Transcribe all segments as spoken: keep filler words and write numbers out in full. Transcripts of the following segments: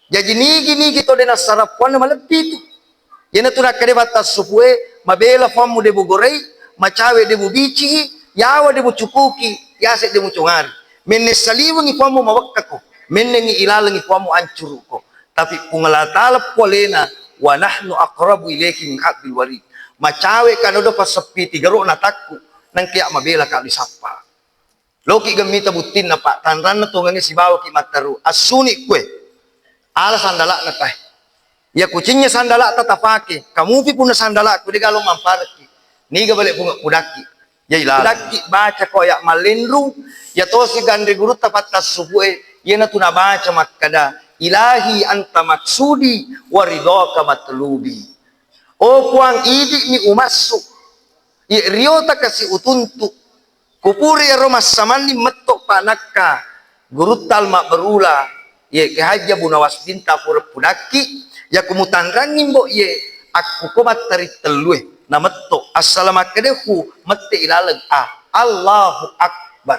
Jaji nigi-nigi to de nassarappuanna malebbi tu. Iyanatu nakkeda pattassupue, mabela fuammu de mugorai, macawe de mubicii, yawa de mucukuki, yase de mucongari. Menne saliwengi fuammu mawekkako, mennengi ilalengi fuammu ancuruko. Tapi Puang Allah Ta'ala pualena, wa nahnu aqrabu ilaihi min hablil warid. Macawe kanodo passeppi tigaro natakku, nangkea mabela ka disappa. Loki gemmita buttinna, Pak, tanranna tongengnge sibawaki matteru. Assuni kue. Ala sandala'na tae. Ya kucinnya sandala'ta tapake. Kamupi punna sandala'ku de galo mamparekki. Niga bale punga pudakki. Ya ilala. Pudakki baca ko ya mallenrung. Ya tosi ganre gurutta pattassupue. Iyanatu nabaca makkada, "Ilahi anta maksudi wa ridhaka matlubi." Oh Puang, idi'mi umassu. Ye riota kasi utuntu. Kupuri ero massamanni metto panakka gurutta almabbarula, ye Ki Haji Abu Nawas Binta pura pudakki, yaku mutanrangi mbo ye akkuko mattari tellue, nametto assala makkedehu mette ilaleng a, Allahu Akbar.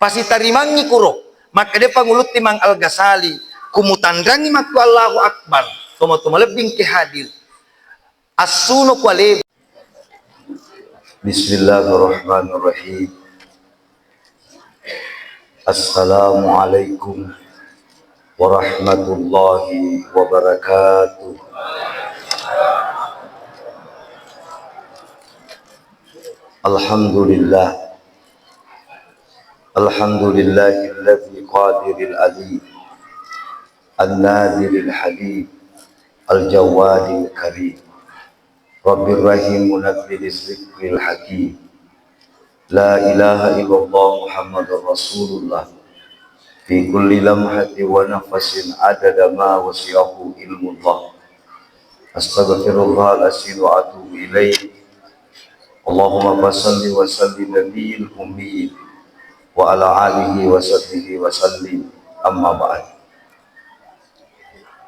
Pasitarimangngi kuro, makkede pangulutti Mang Al Ghazali, kumutanrangi makku Allahu Akbar, tomo-tomo lebbing ke hadir. Assuno kualeba. Bismillahirrahmanirrahim. Assalamualaikum warahmatullahi wabarakatuh. Alhamdulillah. Alhamdulillahilladzi qadiril alim, an-nadziril halim, al-jawadil karim. Rabbir Rahim munazziliz zikril hakim. La ilaha illallah Muhammadur Rasulullah. Fi kulli lamhati wa nafasin adada ma wasi'ahu ilmullah. Astaghfirullahal azim wa atubu ilaih. Allahumma fasalli wa sallim nabiyil ummi wa ala alihi wa sahbihi wa sallim. Amma ba'd.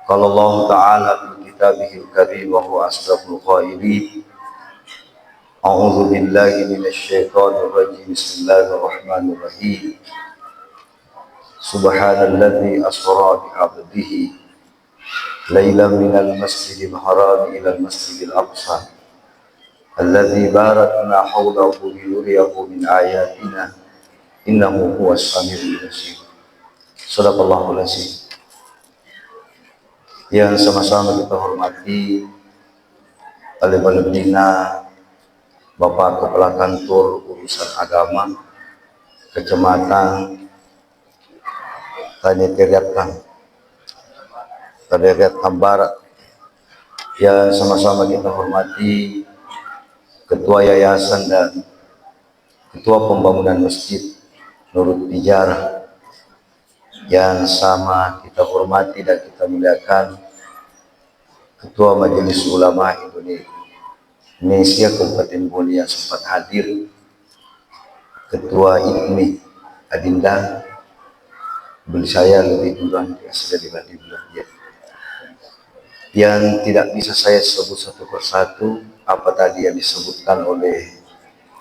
Qala Allahu ta'ala fi kitabihil karim wa huwa asdaqul qailin. A'udzu billahi minasy syaithanir rajim. Bismillahirrahmanirrahim. Subhanalladzi asra bi 'abdihi lailan minal masjidil harami ilal masjidil aqsa alladzi barakna haulahu linuriyahu min ayatina innahu huwas samiul basir. Sadaqallahul azim. Yang sama-sama kita hormati, ale-, alebbina Bapak Kepala Kantor Urusan Agama Kecamatan Tane Teriatang, Tane Teriatang Barat, yang sama-sama kita hormati Ketua Yayasan dan Ketua Pembangunan Masjid Nurut Tijara, yang sama kita hormati dan kita muliakan Ketua Majelis Ulama Indonesia Kabupaten Bone yang sempat hadir, Ketua IPMI Adinda, beli saya lebih duluan di asli dibanding dia. Yang tidak bisa saya sebut satu persatu, apa tadi yang disebutkan oleh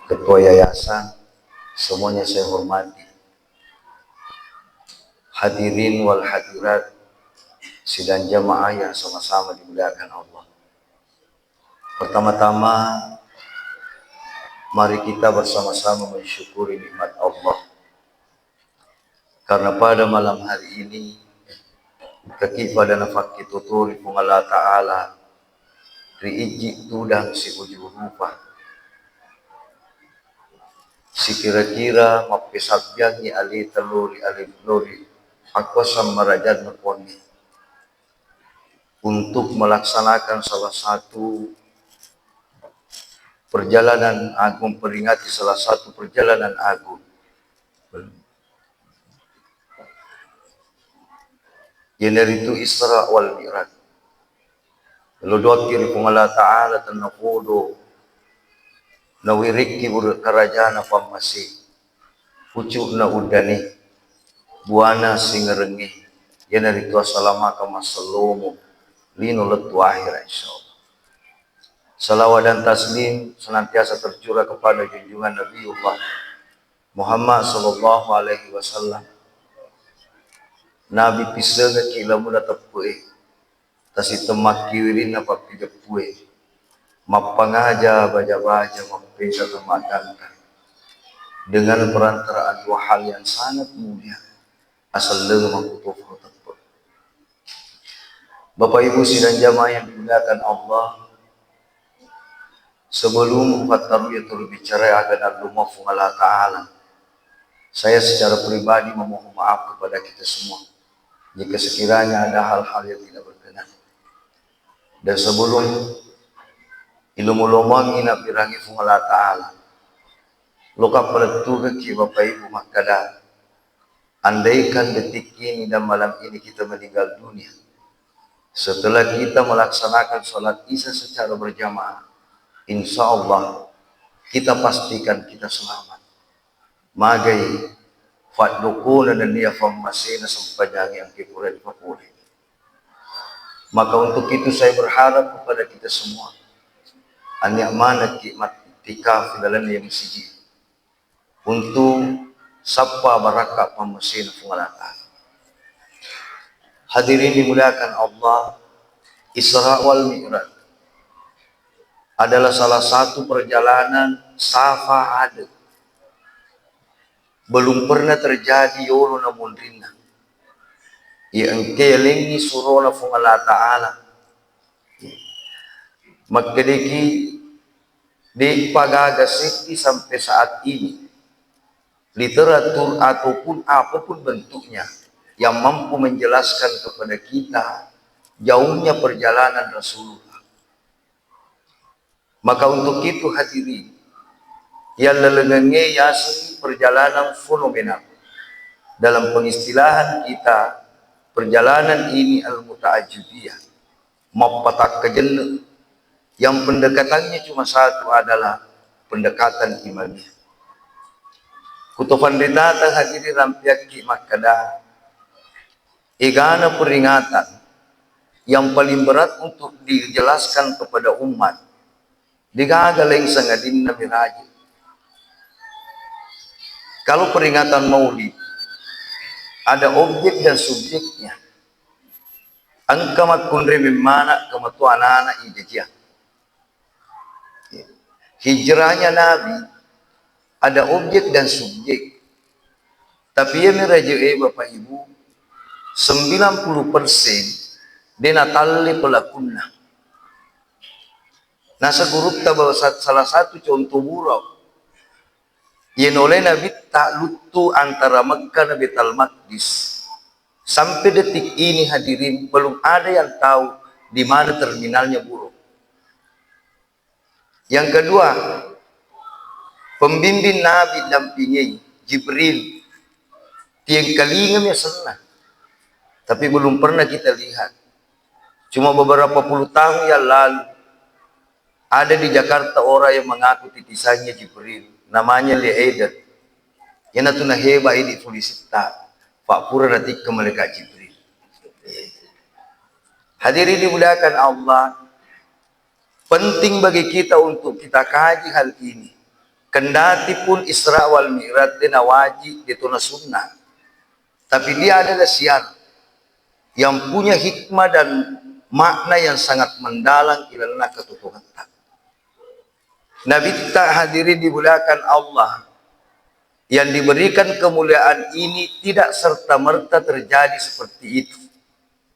Ketua Yayasan, semuanya saya hormati. Hadirin wal hadirat, sidang jamaah yang sama-sama dimuliakan Allah. Pertama-tama, mari kita bersama-sama mensyukuri nikmat Allah. Karena pada malam hari ini, teki pada nafakkitutu ri Puang Allah Ta'ala, ri ijji tudang siuju rupa. Sikira-kira mappesabbiangngi aleta lori, ale-, lori akuasang marajanna Puangnge untuk melaksanakan salah satu perjalanan agung, memperingati salah satu perjalanan agung, iyanaritu Isra wal Mi'raj. Lo doakki ri Puang Allah Ta'ala tennapodo nawirikki bure karajana pammase, pucukna uddane, buana singerengnge, iyanaritu assalamakang massellomo lino lettu ahera, insyaallah. Salawat dan taslim senantiasa tercurah kepada junjungan Nabiullah Muhammad sallallahu alaihi wasallam, Nabi pissengekki lamuna teppe'e, tasittemmakki wirinna pappijeppue, mappangaja baja-baja, mappesa temmaggangka dengan perantaraan dua hal yang sangat mulia, aselleng makkutofaro teppe. Bapak Ibu sidang jamaah yang dimuliakan Allah, sebelum ufattarui atau berbicara agana Puang Allah Ta'ala, saya secara pribadi memohon maaf kepada kita semua jika sekiranya ada hal-hal yang tidak berkenan. Dan sebelum ilomo-lomongi nabbirangi Puang Allah Ta'ala, loka palettukekki Bapak Ibu makkada, andaikan detik ini dan malam ini kita meninggal dunia, setelah kita melaksanakan sholat isya secara berjamaah, insya Allah kita pastikan kita selamat. Magai faddukuna nennia fammasena sempajangi angke pura dipapole. Maka untuk itu saya berharap kepada kita semua, annia manekki mattikaf dalam yang masjid untuk sappa barakka pammasena Puang Allah Ta'ala. Hadirin dimuliakan Allah, Isra wal Mi'raj adalah salah satu perjalanan safa adat. Belum pernah terjadi yolo na munrinna. Iya engke lengi surona Puang Allah Ta'ala. Makkedeki, de'pa gaga seddi sampai saat ini literatur ataupun apapun bentuknya yang mampu menjelaskan kepada kita jauhnya perjalanan Rasulullah. Maka untuk itu hadirin, yang lalengengnge yaseng perjalanan fenomenal. Dalam pengistilahan kita, perjalanan ini al-muta'ajjibiyah, mappatakkajennu, yang pendekatannya cuma satu adalah pendekatan imamiyah. Kutofanritata hadirin rampiakki makkada, egana peringatan yang paling berat untuk dijelaskan kepada umat, degaga laing sangadinna miraji. Kalau peringatan Maulid, ada objek dan subjeknya. Engka makkunrai memmana kematua anak-anak ijajiang. Hijrahnya Nabi ada objek dan subjek. Tapi iya miraje'e Bapak Ibu, sembilan puluh persen de natalle pelakunna. Nasa gurutta bahwa sa-, salah satu contoh buruk. Iye nolai Nabitta luttu antara Mekka na Baitul Maqdis sampai detik ini hadirin belum ada yang tahu di mana terminalnya buruk. Yang kedua, pembimbing Nabi dampingi Jibril. Tiengkalingami asenna. Tapi belum pernah kita lihat. Cuma beberapa puluh tahun yang lalu, ada di Jakarta orang yang mengaku titisannya Jibril. Namanya Lee Eden. Iyanatu naheba idi polisitta. Pak pura natikka malaikat Jibril. Hadirin dimuliakan Allah, penting bagi kita untuk kita kaji hal ini. Kendati pun Isra wal Mi'raj de nawajib, de tona sunnah. Tapi dia adalah syiar yang punya hikmah dan makna yang sangat mendalam ilalenna katutuhatta. Nabitta hadirin dimuliakan Allah, yang diberikan kemuliaan ini tidak serta-merta terjadi seperti itu.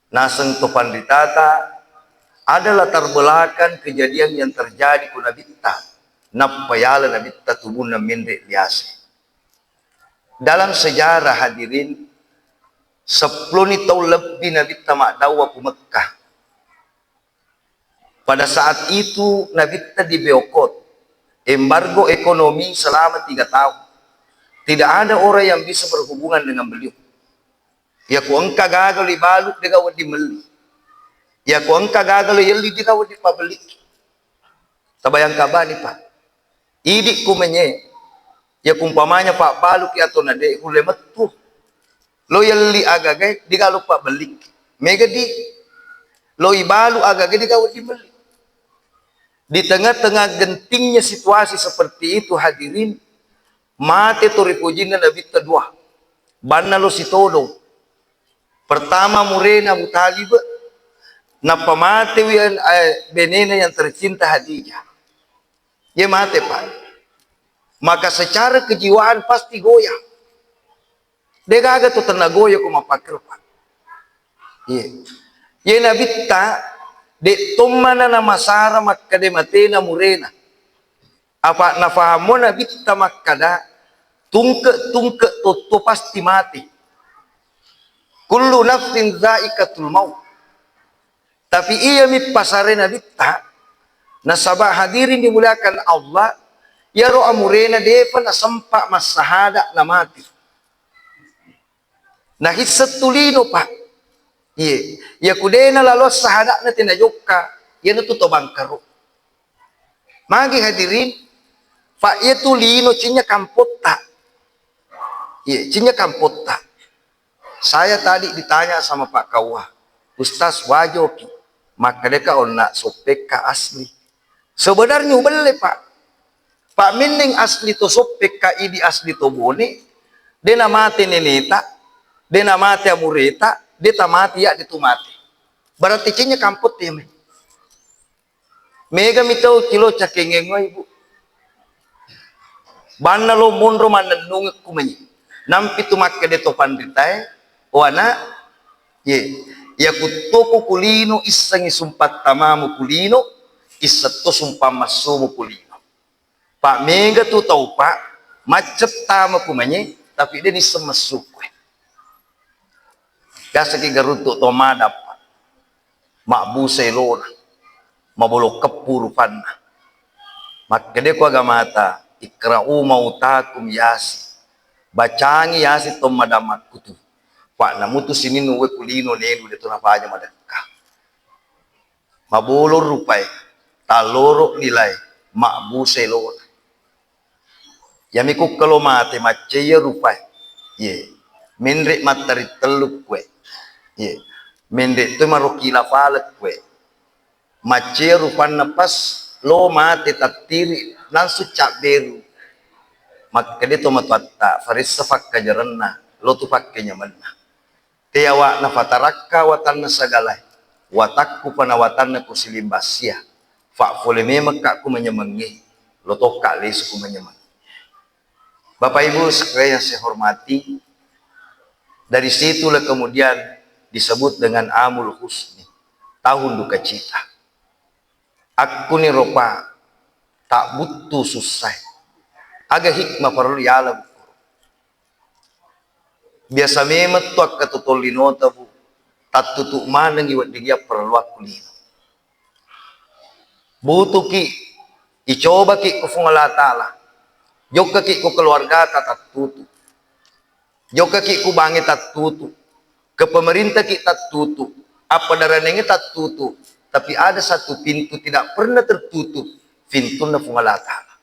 Naseng to panritata, ada latar belakang kejadian yang terjadi ku Nabitta, nappa yala Nabitta tubunna menre' liase. Dalam sejarah hadirin, seppulo ni taung lebbi Nabitta maddawa ku Mekkah. Pada saat itu Nabitta diboikot, embargo ekonomi selama tiga tahun. Tidak ada orang yang bisa berhubungan dengan beliau. Yako engka gaga lo ibalu, de'ga wedding melli. Yako engka gaga lo yelli, de'ga wedding pabelli. Tabayangka bani, Pak. Idi' ku menye, ya kumpamanya pabbaluki atau nade' kulle mettu. Lo yelli agagai, de'ga lo pabelli. Mega di lo ibalu agagai, de'ga wedding melli. Di tengah-tengah gentingnya situasi seperti itu, hadirin, mate to ripojinna Nabitta dua. Banna lo sitodong. Pertama, murena Abu Thalib, nappa matewi, eh, benena yang tercinta Khadijah. Ye mate, Pak. Maka secara kejiwaan pasti goyah. Degaga tu tenna goyah ko mappakkero, Pak. Ye. Ye Nabitta, de tommana namasara makkeda matena murena. Apa nafahammo Nabitta makkeda, tungke-tungke totto pasti mati. Kullu nafsin zaikatul maut. Tapi iyami pasare Nabitta, nasaba hadirin dimuliakan Allah, iyaro amurena depa nasempa massahada namati. Nahisseng tu lino, Pak. Iye, iya kudena lalo sahada'na tena jokka, iyanatu to bangkaro. Magi hadirin, Pak, iya tu lino cinnya kampotta. Iye, cinnya kampotta. Saya tadi ditanya sama Pak Kawa, "Ustaz, wajoki?" Makkedaka onna soppekka asli. Sebenarnya ubelle, Pak. Pak, menneng asli to soppekka, idi asli to bone, de namate neneta, de namate amureta, de tamate ya de tu mate. Berarti cinnya kampotta ya, me. Mega mi tau kilo cakengeng, Ibu. Banna lo monro mannennungekku mani. Nampi tu makkeda to panritae, "O anak, ye, iya kuttoku kulino issengi sumpang tamamu kulino, isseng to sumpang massumu kulino." Pak, mega tu tau, Pak, maccep tamaku manye, tapi de nisseng messukue. Biasaki garuntu to madappa. Mabbusa elona, mabolong keppu rupanna. Makkedeko agamata, "Iqra'u mautakum Yasin." Bacangi Yasin to madammakku tu. Pak, namutu sininnu we kulino nenu de to napaja madekka. Mabolong rupae, talloro nilae, mabbusa elona. Yami kukkalo mate, macceya rupae. Ye. Menre mattari tellu kue. Ye. Menre tu maro kila falek kue. Macceya rupanna pas lo mate tattiri langsung cabberu. Makkede to matuatta, faressa fakkajarenna, lo tu fakkenyamenna. Te awa'na fatarakka watanna sagalae, watakku pana watanna ku silimbassia. Fa fole memekka ku manyemengnge, lo tokka lesu ku manyemengnge. Bapak Ibu sekalian yang saya hormati, dari situlah kemudian disebut dengan Amul Husni, tahun duka cita. Akkuni ropa tak buttu sussae. Aga hikmah perlu yala buku. Biasa memeng tu akkatotong linota, Bu, tattutu manengi wedding iya parelluakku lino. Butuki, icobaki ku Fuang Allah Ta'ala, jokkaki ku keluargata tattutu, jokkaki ku bange tattutu, ke pemerintaki tattutu, apa daranenge tattutu, tapi ada satu pintu tidak pernah tertutup, pintunna Fuang Allah Ta'ala.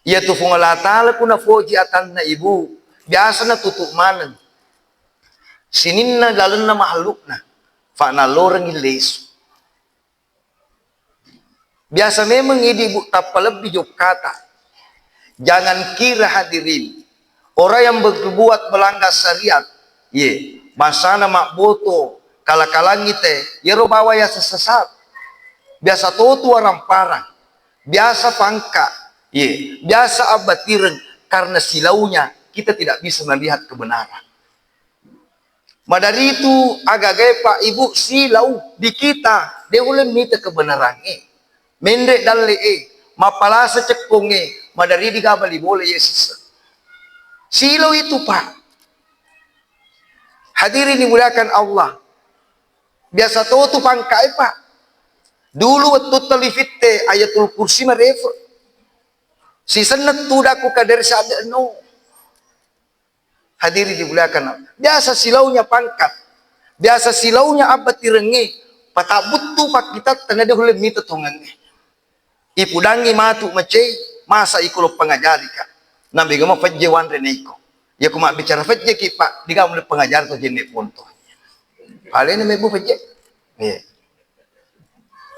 Iyatu Fuang Allah Ta'ala ku nafoji atanna, Ibu, biasa natutup maneng sininna lalenna mahlukna, fa nallorengngi lesu. Biasa memeng idi, Bu, tappa lebbi jokkata. Jangan kira hadirin, orang yang berbuat melanggar syariat, ye, bangsana mabboto, kala-kalangi te, yero bawa ya sesat. Biasa totu warang parang. Biasa pangka, ye, biasa abbatireng, karena silaunya kita tidak bisa melihat kebenaran. Madaritu agagae, Pak, Ibu, silau di kita, de uleng mita kebenarangnge. Menre dalle'e, mappalasa cekkongnge, madari digabali bola Yesus. Silau itu, Pak. Hadirin dimuliakan Allah. Biasa totu pangkae, Pak. Dulu wettu talifitte Ayatul Kursi marefe. Sisenna tudakku kaderi sadde no. Hadirin dimuliakan Allah. Biasa silaunya pangkat. Biasa silaunya abbatirengnge. Patabbuttu pakkitatta na de uleng mita tongengnge. Ipudangngi matu macei, masa iko lo pengajarika. Nabega mafejje wanre neiko. Ya ku mabbicara fejjeki, Pak, digamu le pengajari to jenne ponto. Palena mebbu fejje. Iya.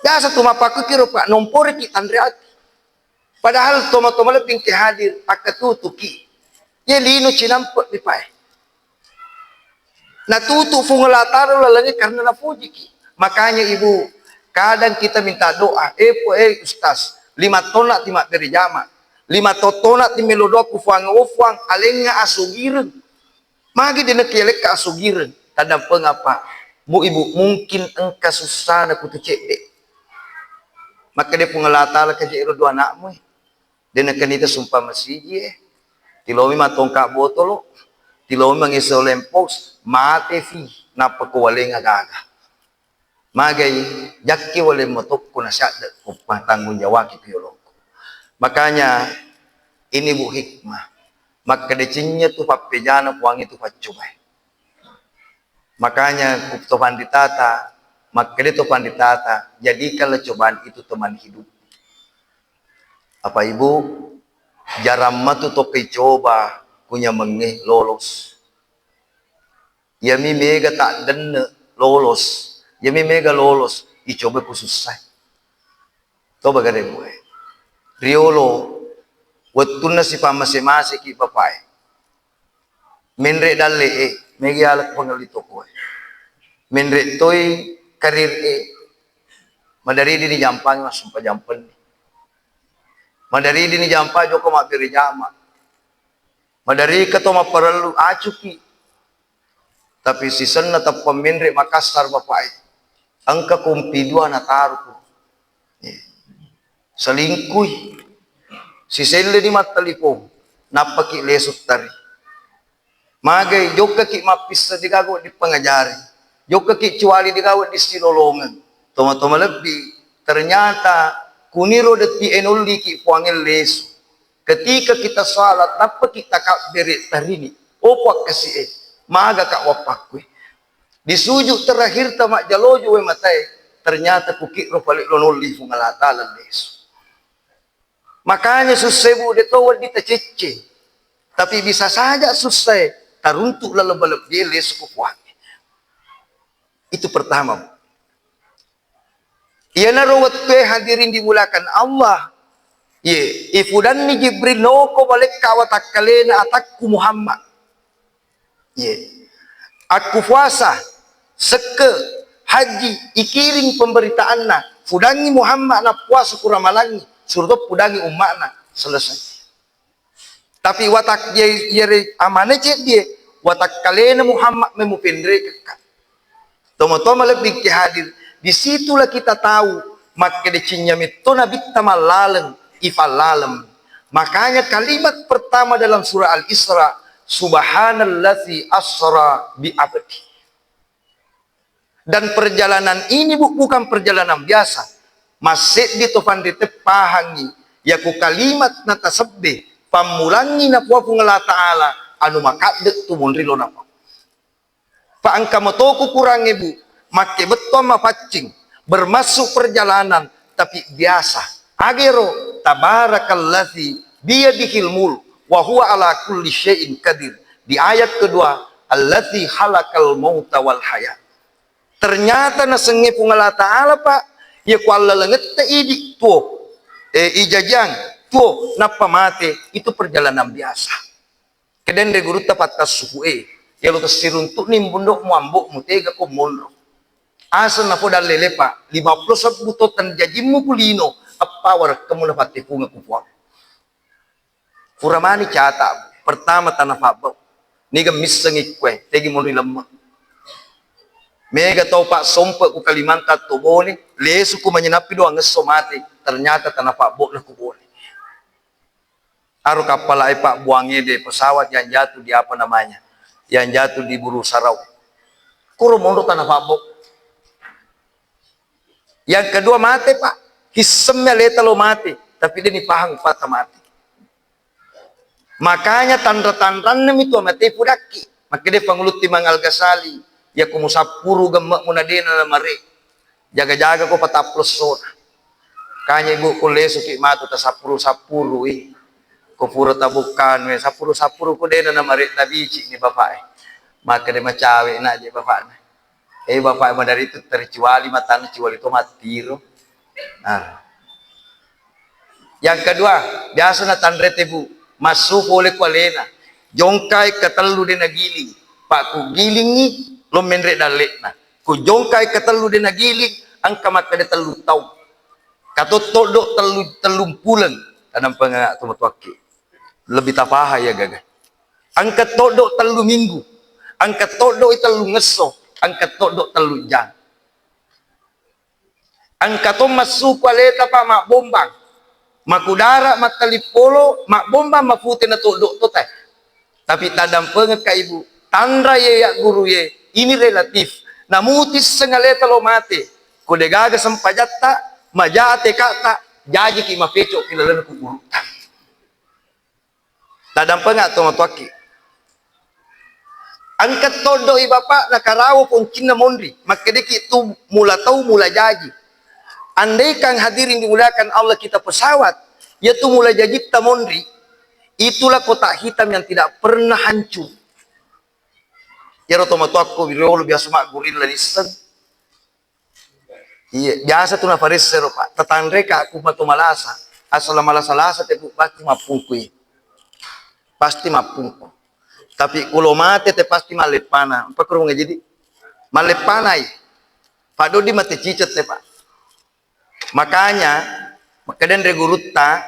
Biasa tu mappakkukiro, Pak, nomporiki tanreaki. Padahal toma-toma lebbi engke hadir, pakkatutuki. Ye lino cinampe mi, Pak, e. Natutu Puang Allah Ta'ala lalengnge karena napojiki. Makanya ibu, kadang kita minta doa, eh pu-, eh ustaz, lima tona ti mabbere jama, lima totona ti melo doa ku Puang, oh Puang, alengnga asugireng. Magi de' nakialekka asugireng, tadampeng apa? Bu ibu, mungkin engka sussana kutu cedde. Makkeda Puang Allah Ta'ala, kaje ero dua anakmu, eh. De' nakenita sumpa masiji, eh. Tilomi matongka botolo, tilomi mangeso lempos, mate fi, nappa ko waleng agaga. Magai, jakke waleng matokko nasiadde ko patanggung jawaki ku yolokko. Makanya, ini bu hikmah. Makkeda cinye tu pappejana Puang itu paccobai. Makanya ku to panditata, makkeda to panditata, jadikanlah cobaan itu teman hidup. Apa ibu, jarang matu to kai coba kunyamengnge lolos. Iyami mega taddenne lolos, iyami mega lolos, icoba ku sussai. Toba gare bue. Riolo, wettunna sipammase-maseki bapae. Menre dalle e, mega alak pengelli tokoe. Menre toi karir e. Madaridi ni jampangi massumpa jampenni. Madaridi ni jampa joko mabbere jama. Madarika to mapparellu acuki. Tapi sisenna teppa menre Makassar bapae. Engka kompi dua nataruku. Eh, selingkui. Siselle ni mattelipong. Nappaki lesu tari. Magai, jokkaki mappissa degaga wedding pengajari. Jokkaki cuali degaga wedding silolongeng. Toma-toma lebbi. Ternyata kuniro detti e nolliki Puangnge lesu. Ketika kita salat, nappaki takabbere tarini. Oh Puang kasi e, maga ka wappakkue. Di sujud terakhir ta majjalojo we matae, ternyata kukiro pale lo nolli Puang Allah Ta'ala lesu. Makanya sussai bu de to wedding tacecce. Tapi bisa saja sussai taruntuk laleng balebbie lesu ku Puang. Itu pertama, Bu. Iyanaro wettue hadirin dimulakan Allah, ye, ifudanni Jibril, noko malekka watakkalena atakku Muhammad. Ye. Akku puasa, sekke, haji, ikiring pemberitaanna, fudangi Muhammad nappuasa kuramalangi, suruh to fudangi umma'na, selesai. Tapi watak ye, yere amane ceddie, watakkalena Muhammad memupenrekekka. Toma-toma lebbi ke hadir, disitulah kita tahu makkeda cinnya metto nabitta mallaleng, ifallaleng. Makanya kalimat pertama dalam surah Al-Isra, "Subhanalladzi asra bi abdi." Dan perjalanan ini, Bu, bukan perjalanan biasa. Masseddi to fanrite pahangi, yako kalimat natasebbe pammulangi napua Puang Allah Ta'ala, anu makadde tu monri lo napa. Pa engka matoku kurangnge, Bu, makke bettuang mapaccing, bermaksud perjalanan, tapi biasa. Agero, "Tabarakallazi biyadihil mulk, wa huwa ala kulli syai'in qadir." Di ayat kedua, "Allazi khalaqal mauta wal hayat." Ternyata nasengnge Puang Allah Ta'ala, Pak, iya ku allalengette idi tuo, eh, ijajiang tuo, nappa mate, itu perjalanan biasa. Kedeng ri gurutta pattassupu e, yalo tessiruntu'ni mbundo'mu ambo'mu, tega ko monro. Aseng napoda lele, Pak, lima puluh sebbu to tenjajimmu ku lino, eppa warekkemu napattepungeng ku Puang. Pura mani cata, pertama tana fabbau. Niga missengi kue, tegi monri lemme. Mega tau, Pak, sompe ku Kalimantan to Bone, lesu ku manyenappi doang esso mate, ternyata tana fabbau na ku Bone. Aro kappala e, Pak, buang ede pesawat yang jatuh di apa namanya? Yang jatuh di Buru Sarau. Kuro monro tana fabbau. Yang kedua mate, Pak. Hissemmi aleta lo mate, tapi de nipahang upata mate. Makanya tanra-tanranna mi tu mate pudakki. Makkeda Pangulutti Imang Al-Ghazali, ya ku musappuru gemme'mu na dena na mare. Jaga-jaga ko patappulo essona. Kanya ibu ku lesuki matu tasappuru-sappurui. Ko pura tabukkanu e, sappuru-sappuru ku dena na mare, tabici ni bapak e. Makkeda macawe na je bapakna. Eh, bapak madari itu tercuali matana cuali to mattiro. Nah. Yang kedua, biasa na tanrete, Bu, massu pole ku alena. Jongkai ketellu de nagiling. Pak ku gilingi, To menre dalle'na. Ku jongkai ketellu de nagiling, engka makkeda tellu taung. Katottoddo tellu, tellung puleng, tadampengeng to matuakki. Lebih tapaha iya gaga. Engka toddo tellu minggu, engka toddo tellu ngesso, engka toddo tellu jang. Engka to massuku aleta, Pak, mabbombang. Makudara mattalippolo, mabbombang mapute na toddo to te. Tapi tadampengekka, Ibu, tanra ye ya guru ye, ini relatif. Namutisseng aleta lo mate. Ko degaga sempajatta, maja tekata, jajiki mapecok ki lalenna kuburutta. Tadampenga to matuakki. Engka toddo i bapak nakarawo poncinna monri, makkedaki tu mula tau mula jaji. Andaikan hadirin dimuliakan Allah kita pesawat, yaitu mula jajitta monri, itulah kotak hitam yang tidak pernah hancur. Yaro to matuakku riolo biasa maggurilla lisseng. Iya, biasa tu naparessero, Pak. Tatanreka ku matu malasa. Asal malasa-lasa te, Bu, pasti mappungkui. Pasti mappungku. Tapi kulo mate te pasti malleppana. Apa kurung jadi? Malleppanai. Pak Dodi mate cicet te, Pak. Makanya, makkedeng re gurutta,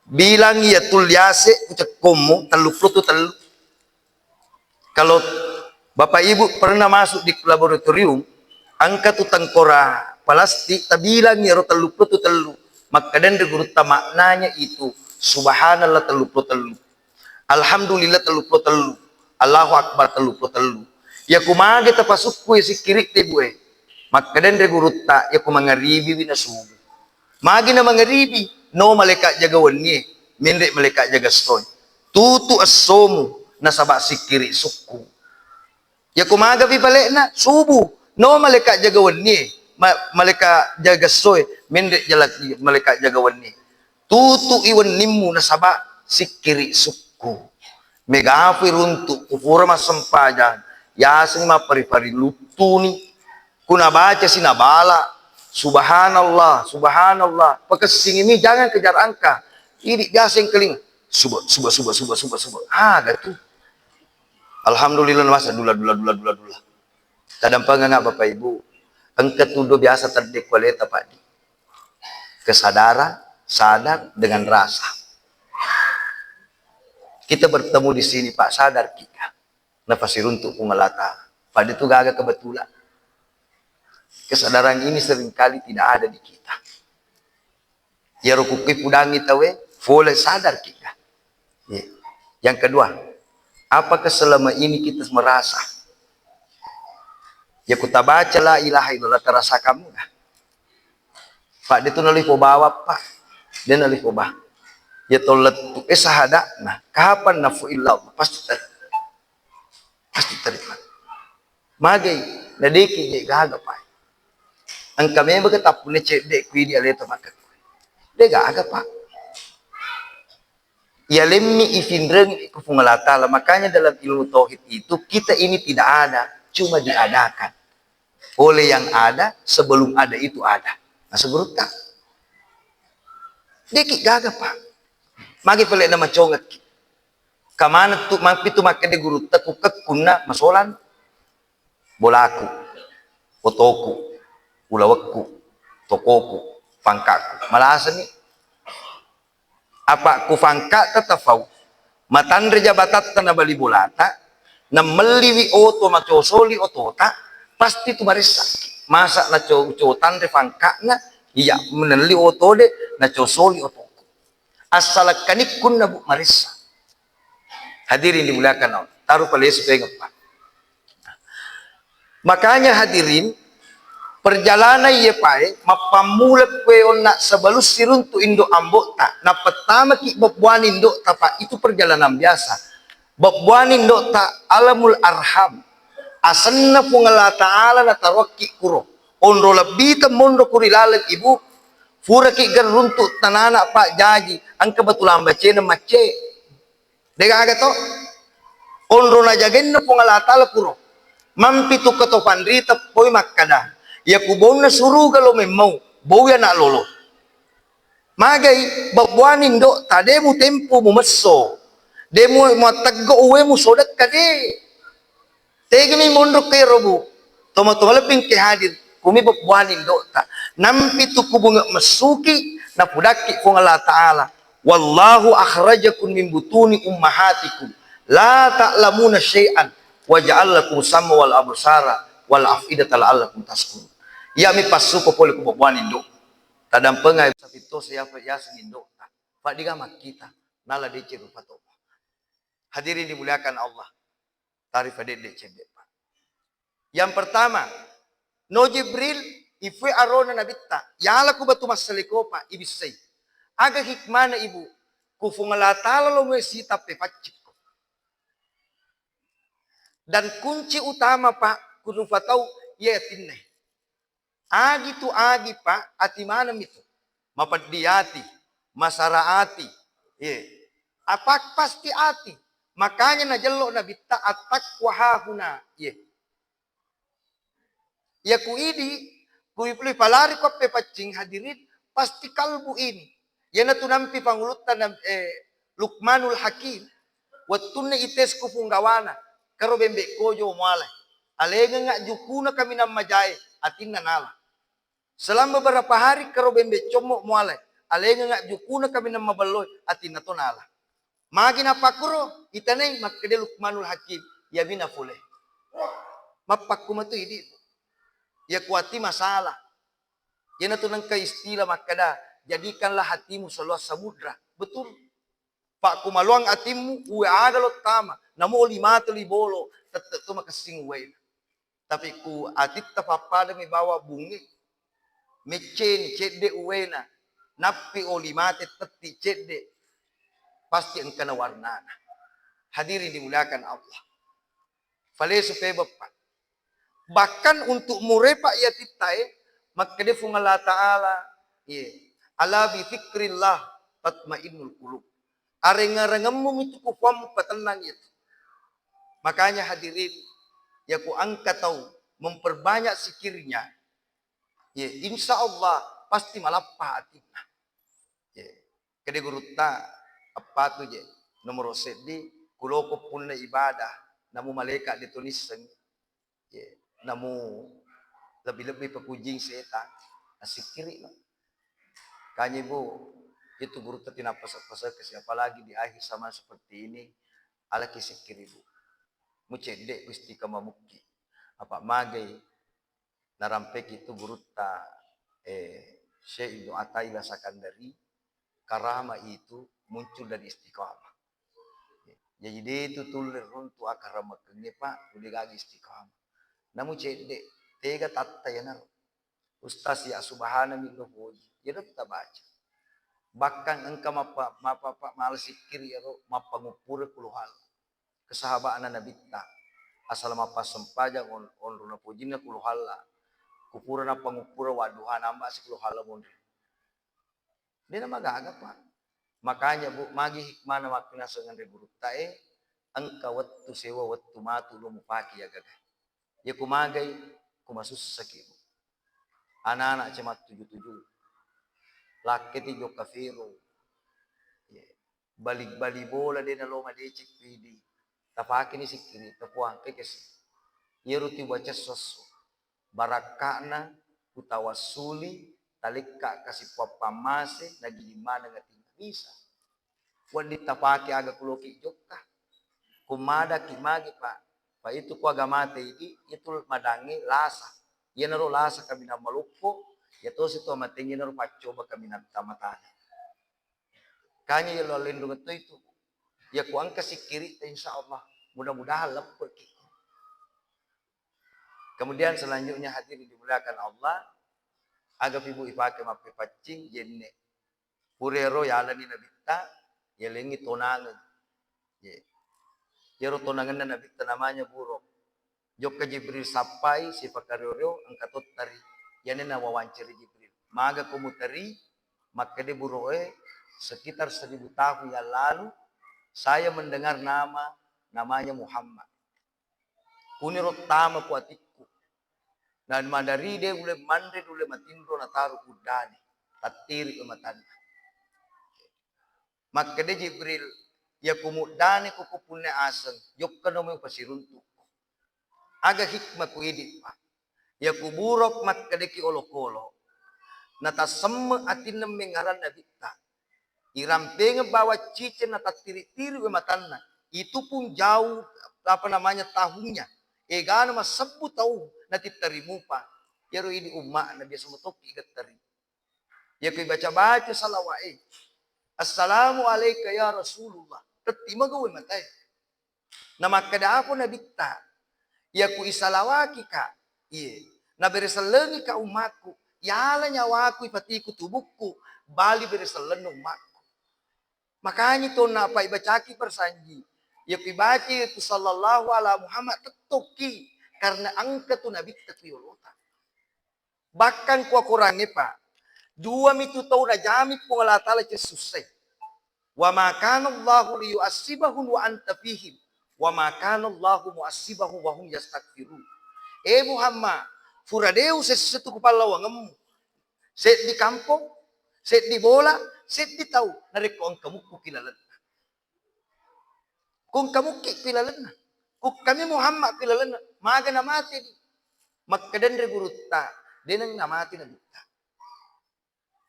bilang iya tulliase ku cekkommu, tellu puluh tu tellu. Kalau Bapak Ibu pernah masuk di laboratorium, engka tu tengkora plastik, tabilang iyaro tellu puluh tu tellu. Makkedeng ri gurutta, maknanya itu, subhanallah tellu puluh tellu. Alhamdulillah tellu puluh tellu. Allahu Akbar tellu puluh tellu. Iya ku mage tapasukku sikkiri de, Bu e. Makkedeng ri gurutta, iya ku mangaribi wi na subuh. Magi na mangaribi, no malaika jaga wennie, menre malaika jaga essoe. Tutu essomu, nasaba sikkiri sukku. Iya ku magapi palekna, subuh, no malaika jaga wennie, ma-, malaika jaga essoe, menre jala-, malaika jaga wennie. Tutu i wennimmu nasaba sikkiri sukku. Megapi runtu, kupura massempajang, yaseng mappari-pari luttuni. Kuna baca si nabala, subhanallah, subhanallah. Pakessingimi, jangan kejar angka. Idi biasa yang keling. Suba, suba, suba, suba, suba, suba. Aga tu. Alhamdulillah, masa dula, dula, dula, dula, dula. Tadampengeng, Bapak Ibu. Engka tudo biasa tedde kualeta, Pak Di. Kesadaran, sadar dengan rasa. Kita bertemu di sini, Pak, sadar kita. Napasiruntuk Puang Allah Ta'ala. Pada itu gaga kebetulan. Kesadaran ini seringkali tidak ada di kita. Iyaro kukkui pudangi tauwe, fole sadar kita. Iya. Yang kedua, apakah selama ini kita merasa, ya ku tabaca la ilaha illallah, terasa kamu dah? Pak, dia tu nalih pobawa, Pak. Dia nalih poba. Ya tollet tu, eh, sahada. Nah, kapan nafu illallah? Pasti ter-, pasti terima. Magai, na deki je gaga, Pak. Engka memang ke tappune cedde ku idi aleta makkekku. De gaga, Pak. Iya lemmi ifinrengi ku Puang Allah Ta'ala. Makanya dalam ilmu tauhid itu kita ini tidak ada, cuma diadakan oleh yang ada, sebelum ada itu ada. Nah, sebelum tak. Deki gaga, Pak. Magi pele nama congekki. Kamana tu, mampi tu makkede gurutta, ku kekkunna masolan. Bolaku, otoku, ulawekku, tokoku, pangkakku. Malasani. Apa ku pangkakta tafau, matanre jabatatta nabali bolata, namelliwi oto macosoli otota, pasti tu maressa. Masa naco-, co tanre pangkakna, iya menelli oto de, nacosoli otoku. Assalakkanikkunna, Bu, maressa. Hadirin dimuliakan Allah, taru palesu pengeppa. Makanya hadirin, perjalanan iye pae mappammula kue onna sebelum siruntu indo ambokta, napettamaki bebbuani indokta, Pak, itu perjalanan biasa. Bebbuani indokta alamul arham. Asenna Puang Allah Ta'ala nataroakki kuro. Onro lebbi temmonro kuri laleng ibu, puraki gerruntu tanana, Pak, jaji, engka batu lamba cena macce. Degaga to? Onro najagenna Puang Allah Ta'ala kuro. Mampi tu keto panrita poi makkada, iya ku bonna suruga lo memmau, bau anak lolo. Magai, babbuani ndokta, de mutempu mumesso. De mu-, muatteggo uwe musodekka, de. Tegami monro ke robu, toma-toma lebbi ke hadir, kumi bebbuani indo'ta. Nampi tu kubunge messuki, napudakki Puang Allah Ta'ala. "Wallahu akhrajakum min butuni ummahatikum la ta'lamuna syai'an wa ja'al lakum sam'a wal absara wal af'idata la'allakum tashkurun." Iya mi passuko pole ku bebbuani indo. Tadampengai sapitto siapa yaseng indo'ta. Fadiga makkita, nala deceng rupa to. Hadirin dimuliakan Allah. Tarifa dedde cedde, Pak. Yang pertama, no Jibril, ifue arona nabitta, yala ku batu massalekopa, ibissai. Aga hikmana, Ibu? Ku Fuang Allah Ta'ala lo mue sitappe paccikko. Dan kunci utama, Pak, ku nufatau iya atinna. Agi tu agi, Pak, ati maneng mitu. Mapeddi ati, masara ati. Ye. Apa pasti ati. Makanya najello nabitta at-taqwa hahuna. Ye. Iya ku idi, ku ipalari ko pepaccing hadirin, pasti kalbu ini. Iyanatu nampi pangulutta na, eh, Luqmanul Hakim, wettunna ites ku punggawana, karo bembe kojo mualai. Alengengnga jukuna kaminang majae, atinna nala. Selang beberapa hari karo bembe commo mualai, alengengnga jukuna kaminang mabelloi, atinna to nala. Magi napakkuro, itanai makkeda Luqmanul Hakim, iya bina pole. Mappakku matu idi. Iya kuati masalah. Iyanatu nengka istilah makkeda, "Jadikanlah hatimu seluas samudra." Betul. Pakkumaluang atimmu, uwe aga lo tama, namo oli mate oli bolo, tette to makessing uwena. Tapi ku atitta pappadami bawa bunge, mecceni cedde uwena, nappi oli mate tetti cedde, pasti engkana warnana. Hadirin dimuliakan Allah. Falesu pebeppa. Bahkan untuk murepa iya tittae, makkede Fuang Allah Ta'ala, ye, "Ala bi dzikrillah tatmainnul qulub." Areng-arengemmu mitu ku Puammu patennang itu. Makanya hadirin, ya ku engka tau memperbanyak zikirnya, ye, insya Allah pasti malappa atinna. Ye. Kede gurutta, appatu je, nomoro seddi, kuloko punna ibadah, namu malaika de tunisseng. Ye, namu lebbi-lebbi pakujing setang, assikkiri no. Kanye bu, itu gurutta tinappa pasa-pasa kasi, apalagi di akhir zaman seperti ini, alaki sikkiri bu. Mucedde ku istiqamah mukki. Apa magai narampeki tu gurutta, eh, Syekh Ibnu Athaillah Sakandari, karama itu muncul dari istiqamah. Jadi de tu tulle runtu akkaramakengnge, Pak, ude gaga istiqamah. Namu cedde, tega tatta yanaro. Ustaz ya subhanami lo poji. Yero tabaca. Bahkan engka mappa, mappa, mala sikkiri yero, mappanguppure kuluhal. Kesahaba'na Nabitta, asal mappassempajang on-, onrona pojinna kuluhalla, kupura nappanguppura wadduha namba si kuluhalla monri. Dena magaga, Pak. Makanya, Bu, magi hikmana mappinaseng anre gurutta e, engka wettu sewa wettu matu lo mupake ya gaga. Ya ku magai, ku masussaki, Bu. Anak-anak cuma tuju-tuju. Lakketi jokka fero. Ye. Bali-bali bola de nalo madeceng pidi. Tapakeni sikkiri, tapuang pekesi. Yeru tibaca esso-esso. Barakka'na kutawassuli, talekka kasi pappammase, nagili maneng atinna. Bisa. Wedding tapake aga kuloki jokka. Kummadaki magi, Pak. Pa itu ku aga mate idi, itu madangnge lasa. Iyanaro lasa kaminang maloppo, ya tosi to mateng iyanaro paccoba kaminang tamatane. Kanya yello allendung to itu. Ya ku engka sikkiri, insya Allah. Mudah-mudahan leppeki. Kemudian selanjutnya hadirin dimuliakan Allah, aga pibu ipake mappepaccing jenne. Purero yalani Nabitta, yalengngi tonangeng. Ye. Yero tonangenna Nabitta namanya Burok. Jokka Jibril sappai, sipakario-rio, engka tottari. Iyana nawawancari Jibril. Maga ko muteri, makkede Burok e, sekitar seribu tahun yang lalu, saya mendengar nama, namanya Muhammad. Kuniro tama ku atikku. Na madari de ule manre, ule matinro nataru uddane. Tattiri matanna. Makkede Jibril, ya ku muddane ku, ku punne aseng, jokka nomi upasiruntukku. Aga hikmah ku idi, Pak? Iya ku buruk makkedaki olokolo, natasemme atinna mengngarang Nabitta. Irampengeng bawang ciceng natattiri-tiri we matanna. Itu pun jauh, apa namanya, tahunnya. Egana massebbu taung natitteri mupa. Iyaro idi umma'na biasa metokki getteri. Iya ku ibaca-baca salawa'e, "Assalamu alaika ya Rasulullah." Tetti maga we matae. Namakkeda apa Nabitta, "Iya ku isalawakika, iye, naberesellengika ummakku, yala nyawaku ipatiku tubukku, bali beresellenna ummakku." Makanya tonna apa ibacaki persanji, iya ku ibaca itu sallallahu ala Muhammad tettokki, karena engka tu Nabitta ku yolota. Bahkan ku Akorangnge, Pak, dua mitu tau najami Puang Allah Taala cessussai. "Wa ma kana Allahu liyu'azzibahum wa anta fihim, wa ma kana Allahu mu'azzibahum wa hum yastaghfirun." Eh Muhammad, fura de usessa tu ku pallawangemmu. Seddi kampong, seddi bola, seddi tau, narekko engka mukku ki lalenna. Ku engka mukki pi lalenna. Ku kami Muhammad pi lalenna. Maga namate di. Makkedanre gurutta, deneng namate Nabitta.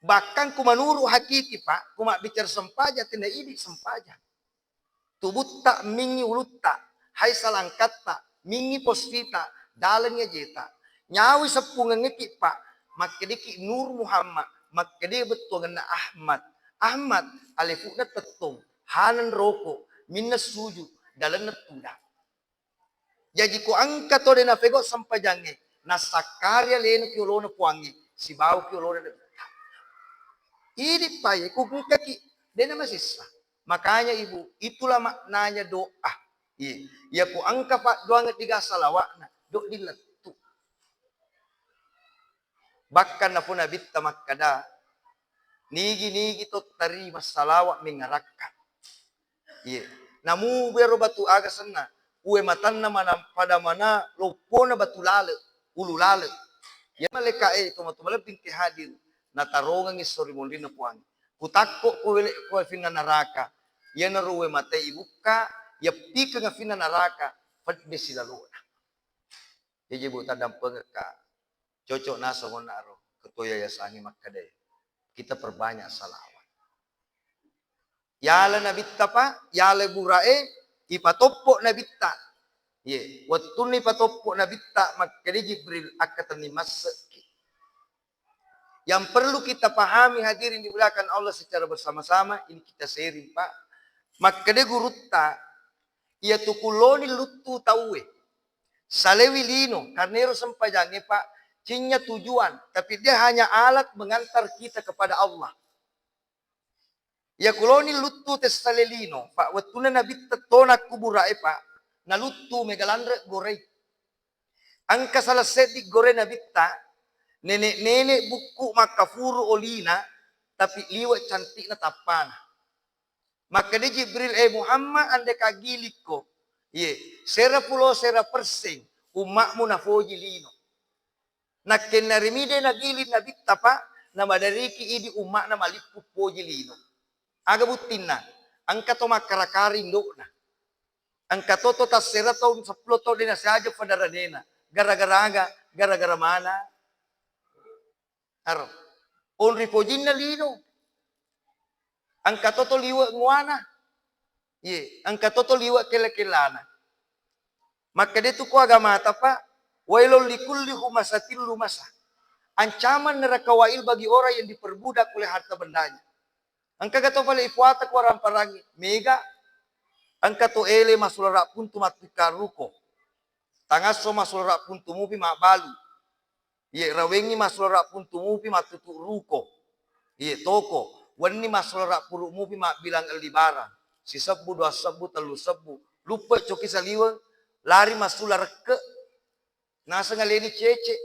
Bahkan ku menurut hakiki, Pak, ku mabbicara sempajang, tena idi sempajang. Tubutta mingi ulutta, hai salangkatta, mingi pospita, dalengngi ajeta. Nyawi seppungengngeki, Pak, makkediki Nur Muhammad, makkede bettuangenna Ahmad. Ahmad, alefudna tettong, haneng roko, minna sujud, dalenna tudang. Jaji ko engka to de nafego sempajangnge, nassakkari alena ki olona Puangnge, sibawa ki olona Nabitta. Idi paye ku engkaki, de namasessa. Makanya Ibu, itulah maknanya doa. Iya, iya ku engka paddoangeng diga salawa'na, do dilettu. Bahkan napo Nabitta makkeda, "Nigi-nigi to tarima salawa mengngarakka." Iye. Namu bero batu aga senna, uwe matanna mana pada mana loppona batu lale, ulu lale. Ya malaika e, tomatoa malebbi engke hadir, natarongengngi esso ri monrinna Puang. Kutakko ko wele ko afinna naraka. Iyanaro uwe mate ibukka, yappikeng afinna naraka, pedde silalona. Jaji Bu, taddampengekka. Cocok naseng onnaro ketua yayasangnge makkeda, kita perbanyak salawat. Yala Nabitta, Pak, yala burae, ipatoppo Nabitta. Ye, wettunna ipatoppo Nabitta, makkeda Jibril, akkatenni massekki. Yang perlu kita pahami, hadirin dimuliakan Allah, secara bersama-sama, ini kita sharing, Pak. Makkeda gurutta, iya tukulloni luttu tauwe. Salewi lino, karena ero sempajangnge, Pak, cinnya tujuan, tapi dia hanya alat mengantar kita kepada Allah. Iya kuloni luttu tessale lino, Pak, wettunna Nabitta tona kuburae, Pak, naluttu mega lanre gorei. Engka salah seddi gore Nabitta, nenek-nenek bukku makkafuru olina, tapi liwe cantikna tappana. Makkeda Jibril, "Eh Muhammad, andeka gilikko, iye, sera pulo sera perseng ummakmu nafoji lino." Nakkenna rimide nagiling Nabitta, Pak, namadariki idi ummakna malippu poji lino. Aga buttinna? Engka to makkara-kara indo'na. Engka to, to tassera taung seppulo taung de nasiaja fadaranena. Gara-gara aga? Gara-gara mana? Aro. Onri pojinna lino. Engka toto liwe muana. Ye, engka toto liwe kella-kellana. Makkeda tu ko agamata, Pak, "Wailul likulli humasatil lumasa." Ancaman neraka wail bagi orang yang diperbudak oleh harta bendanya. Engka ga to pale ipuata ko ramparangi, mega. Engka to ele masulara puntu mattikka ruko. Tangasso masulara puntu mupi mabbalu. Iye, rawengngi masulara puntu mupi mattutu ruko. Iye, toko. Wenni masulara puru mupi mabbilang elli barang. Sisebbu, dua sebbu, tellu sebbu. Luppe coki saliweng, lari masula rekke. Naseng aleni cece.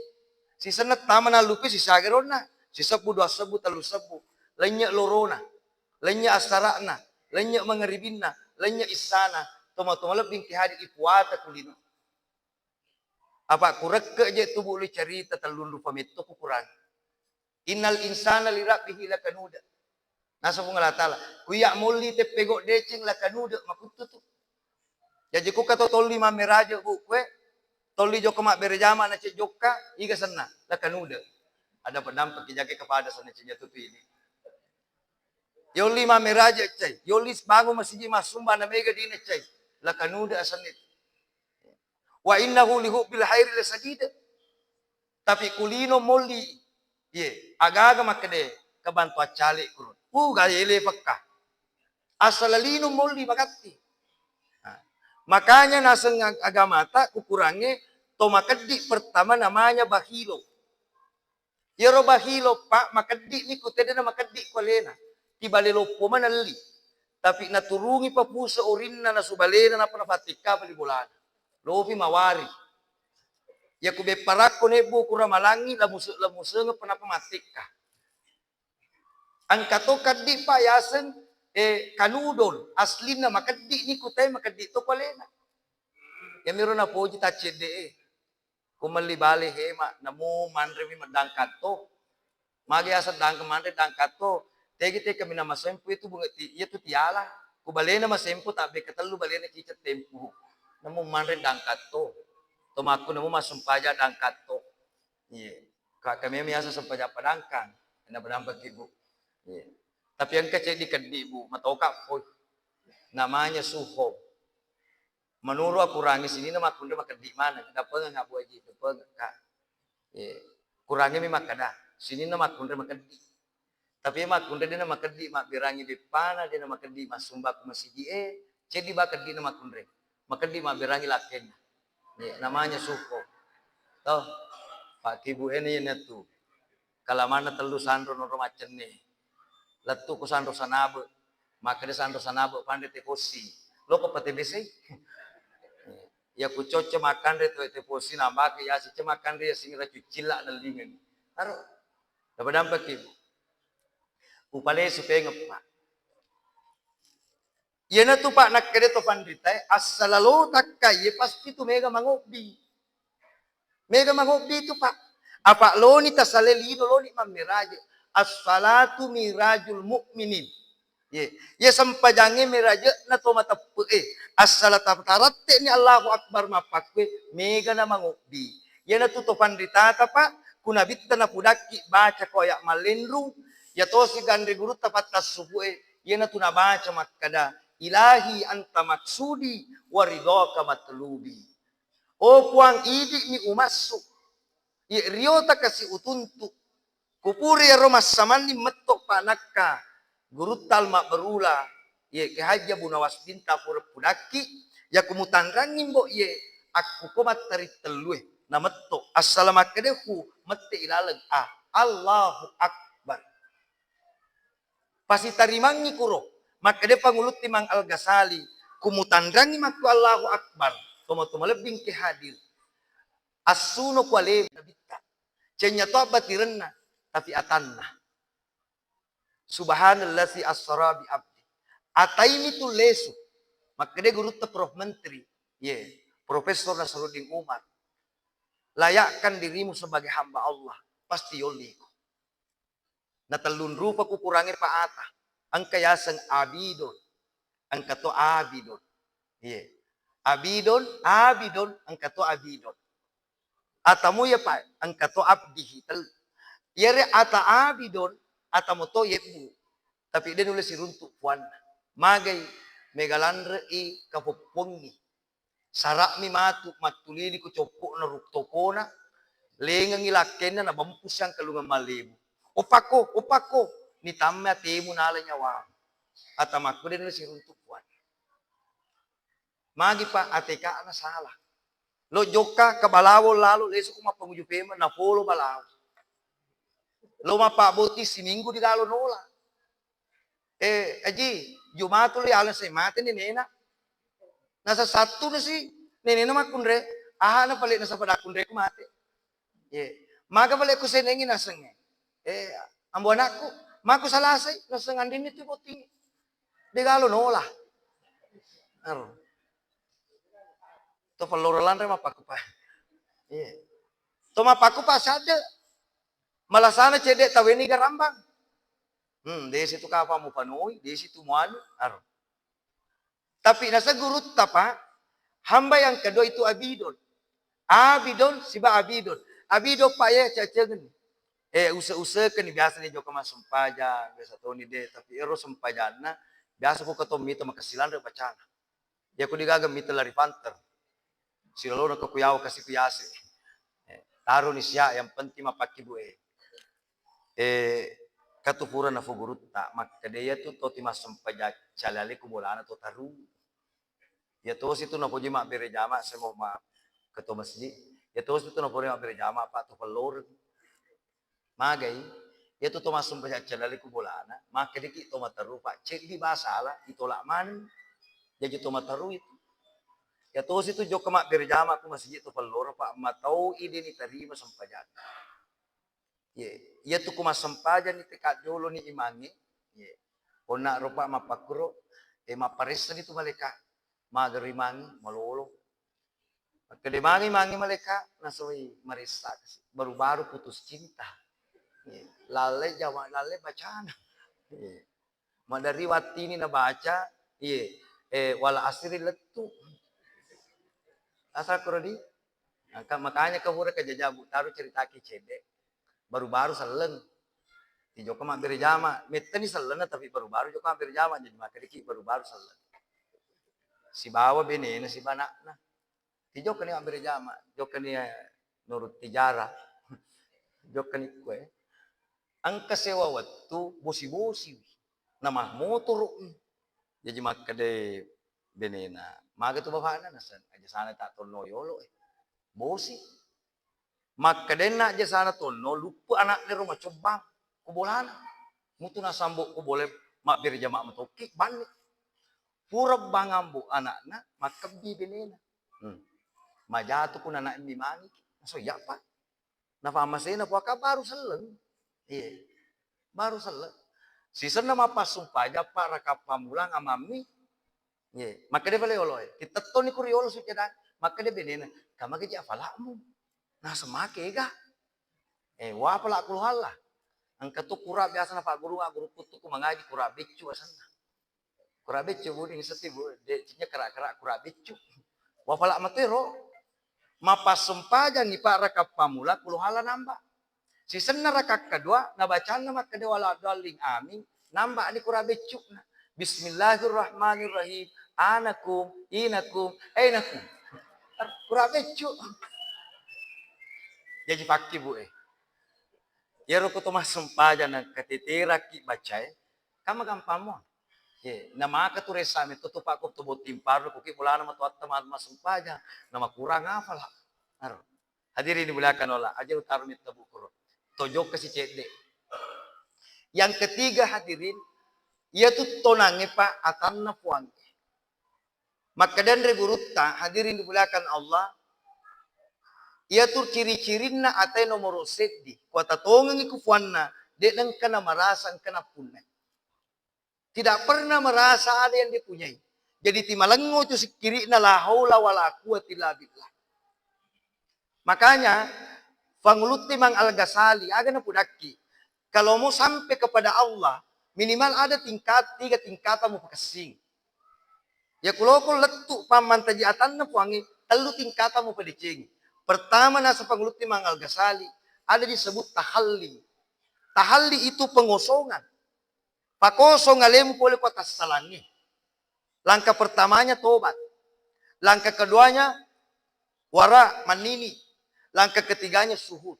Sisenna tama nallupi sisaga ronna. Sisebbu, dua sebbu, tellu sebbu. Lennye lorona. Lennye assara'na. Lennye mangaribinna. Lennye issana. Toma-toma lebbi engke hadir ipuata kulino. Apa kurekke je tubu lu cerita tellung rupa metto ku Quran. Innal insana li rabbihi lakanuda. Nasa Puang Allah Taala, kuya molli teppego deceng lakanuda makuttu tu. Jaji ku kato tolli mammeraje bu kue. Tolli jokka mabbere jama na cek jokka, iga senna, la kanude. Ada pedampak ki jake kepada sana cek jatuh tu ini. Yolli mammeraje cai, yolli bangun masiji massumba na mega dina cai, la kanude asenna. Wa innahu li hubbil khairi lasadid. Tapi kulino molli. Ye, agaga makkede kebantu accale kuro. Uh, ga ele pekka. Asal lino molli magatti. Nah, makanya naseng ag-, agamata kukurangnge to makeddi pertama namanya bahilo. Iyaro bahilo, Pak, makeddi ni ku tedena makeddi ku alena. Tibale loppo manelli. Tapi naturungi papuse orinna nasubalena napa nafattikka bali bolana. Lopi mawari. Yaku bepparakko nebbu kura malangi lamu-, lamusengeng penapa mattekka. Engka to keddi, Pak, yaseng, eh, kanudon, aslinna makeddi ni kutai makeddi to palena. Yamiro napoji taccedde e. Ku melli bale hema, namu manre mi meddangkatto. Magi yaseng dangka manre dangkatto. Tegi teka mina masempu itu bunga ti, iya tu tiala. Ku balena masempu tabbe ketellu balena cicet tempu. Namu manre dangkatto. Tomakku namu masumpaja dangkatto. Iya. Ka kami biasa sempaja padangkang. Ena padangkang ki, Bu. Iya. Tapi engka ceddi keddi, Bu, matoka poi. Namanya suho. Menurut aku rangi sininna makkunre makeddi maneng. Dapengeng Abu Haji, dapengeng, Kak. Iya. Kurangi mi makkeda, sininna makkunre makeddi. Tapi makkunre dena makeddi mabberangi beppana, dena makeddi massumba ku masigi e, ceddi ba keddina makkunre. Makeddi mabberangi lakkenna. Iya, namanya suko. Toh, Pak Kibu eni yenatu. Kalamanna tellu sanro noro maccenne. Lettu ku sanro sanabe. Makkeda sanro sanabe panre te possi. Loko pate besei. Iya ku cocco makkanre to te possi nambake yasi ce makkanre yasing racu cilla nellingeng. Aro. Dapat-dapat Kibu. Upalesu pengeppa. Iyanatu, Pak, nakkeda to panritae, assalalo takkai, iye pasti tu mega mangobbi. Mega mangobbi tu, Pak. Apa loni tasale lino loni mammeraje. Assalatu mirajul mu'minin. Ye, ye sempajangnge meraje'na to mateppe'e. Assala ta-, taratte ni Allahu Akbar mappakkue, mega na mangobbi. Iyanatu to panritata, Pak, ku nabitta napudakki baca ko aya mallenrung, iya tosi ganre gurutta pattassupu'e, iyanatu nabaca makkeda, "Ilahi anta maksudi wa ridhaka matlubi." Oh Puang, idi'mi umassu, iye riota kasi utuntu. Kupuri ero massamanni metto panakka gurutta almabbarula, iye Ki Haji Abu Nawas Binta pura pudakki, yaku mutanrangi mbo iye akkuko mattari tellue, nametto assala makkedeku mette ilaleng a, Allahu Akbar. Pasitarimangngi kuro, makkeda pangulutti Mang Al-Ghazali, ku mutanrangi makku Allahu Akbar, tomo-tomo lebbing ke hadir. Assuno ku alemu nabitta. Cenya to abbatirenna, tapi atanna. Subhanallazi asra bi abdi. Ataimi tu lesu. Makkeda gurutta Prof Menteri, ye, Profesor Nasaruddin Umar. Layakkan dirimu sebagai hamba Allah, pasti yolliku. Na tellung rupa kukurangi pa ata. Engka yaseng abidon, engka to abidon. Iye. Abidon, abidon, engka to abidon. Atamu ya pa, engka to abdihi, tel-, iyare ata abidon, atamu to yebbu. Tapi de nulle siruntu puanna. Magai mega lanre i kapoppongi. Sara'mi matu mattulili ku coppo'na ru-, tokona, lengengngi lakkenna nabempu siangkalungeng mallebu. Opakko, opakko, nitamma atemu nala nyawamu. Atamakku de nulle siruntu puanna. Magi pa A T K-na salah. Lo jokka ke balawo lalo lesu ku mappanguju pemeng napolo balawo. Lo mappabboti siminggu digalo nola. Eh, Aji, Jumatu li aleng sai mate nenena. Nasa Sattu nasi nenena makkunre, aha na pale nasa pada kunre ku mate. Ye. Maga pale ku senengi nasengnge. Eh, ambo anakku, maku salasai naseng andinni tu botting. Degalo nola. Aro. To pelloro lanre mappakupa. Ye. To mappakupa sadde. Malasana cedde taweni garambang. Hmm, desi tu kapa mupanoi, desi tu muanu, aro. Tapi nasa gurutta, Pak, hamba yang kedua itu abidon. Abidon siba abidon. Abidon, Pak, ya, caceng. Eh, use-usekenni biasa ni jokka massempajang, biasa toni de, tapi ero sempajanna biasa ko ketong mita makasilanre bacana. Ya ko digaga mita lari panter. Silalona ko kuyawa kasi kuyase. Eh, taroni sia, yang penting mapakkibu e. Eh, katu pura nafu gurutta, makkeda iya tu to ti massempajang calale ku bolana to taru. Iya tosi tu napoji mabbere jama, saya mohon maaf, ketua masjid. Iya tosi tu napoji mabbere jama, Pak, to pelloreng. Magai, iya tu to massempajang calale ku bolana, makkedaki to mataru, Pak, ceddi basala, ditolak maneng. Jaji to mataru itu. Iya tosi tu jokka mabbere jama ku masjid to pelloreng, Pak, matau idi ni tarima sempajang. Ye, iya tu ku massempajang ni tekak jolo ni imangnge. Ye. Onna ropa mappakkuro, eh, mapparessa ni tu malaika. Mageri mangi, malolo. Makkeda mangi, mangi malaika, nasoi maressa kasi. Baru-baru putus cinta. Ye. Lalle jama, lalle bacana. Ye. Maderri wattini nabaca, iye, eh, wala asiri lettu. Asal kuro di? Angka-, makanya ka pura kajajabu taru ceritaki cedde. Baru-baru selleng. Ti jokka mabbere jama, mettani sellenna tapi baru-baru jokka mabbere jama, jadi makkedaki baru-baru selleng. Sibawa benena siba anakna. Ti jokka ni mabbere jama, jokka ni, eh, nurut tijara. Jokka ni kue. Engka sewa wettu bosi-bosi. Nama motoro. Jaji makkeda benena, maga tu bapakna, naseng, aja sana tak tonno yolo, eh. Bosi. Makkedenna aja sana tonno, luppu anakna ro macobbang ku bolana. Mutu nasambo ku bole mabbere jama matokki, banni. Pura bangambo anakna, makkebbi benena. Hmm. Majatu ku nana mi mangi. Naso iya, Pak. Nafamasena puaka baru selleng. Iya. Baru selleng. Sisenna mappassumpajang, Pak, raka pammulang amammi. Ye, makkeda pale yoloe, kitettoni ku riolo sujjadang, makkeda benena, "Kamaga ji afalakmu? Nasemake ega?" Eh, wa afalak ku lohalla. Engka tu kura biasa napaggurunga guru kuttu ku mangaji, kura beccu asenna. Kura beccu, Bu, ning setti, Bu, de cinya kera-kera kura beccu. Wa afalak matero. Mappassumpajangi, Pak, raka pamula ku lohalla namba. Sisenna raka kedua, nabacanna makkeda wala dhalin, amin. Namba ni kura beccuna. Bismillahirrahmanirrahim. Anakum, inakum, ainakum. Kura beccu. Jaji pakki, Bu, eh. Iyaro ko to massempajang nangka teterakki bacae, kama gampang mo. Ye, namaka tu resa metto tu pakko to botting paru, ko ki bolana matu atta ma-, massempajang, namakurang afala. Aro. Hadirin dimuliakan Allah, aja utaro metta bukuro. Tojokka si cedde. Yang ketiga, hadirin, iya tu tonangnge, Pak, atanna Puangnge. Makkedanre gurutta, hadirin dimuliakan Allah, iya tu ciri-cirinna atae nomoro seddi, kuata tongengi ku Puanna, de nengka namarasa engka nappunnai. Tidak pernah merasa ada yang dipunyai. Jadi timalengngo tu sikkiri'na la haula wala quwwata illa billah. Makanya, Pangulutti Imam Al-Ghazali, aga napudakki, kalau mau sampai kepada Allah, minimal ada tingkat, tiga tingkatan mupakessing. Ya kuloko lettu pammantaji atanna Puangnge, tellu tingkatan mupadecengi. Pertama, nasa Pangulutti Imam Al-Ghazali, ada disebut tahalli. Tahalli itu pengosongan. Pakosong alemu pole ko tassalangnge. Langkah pertamanya tobat. Langkah keduanya wara mannini. Langkah ketiganya suhud.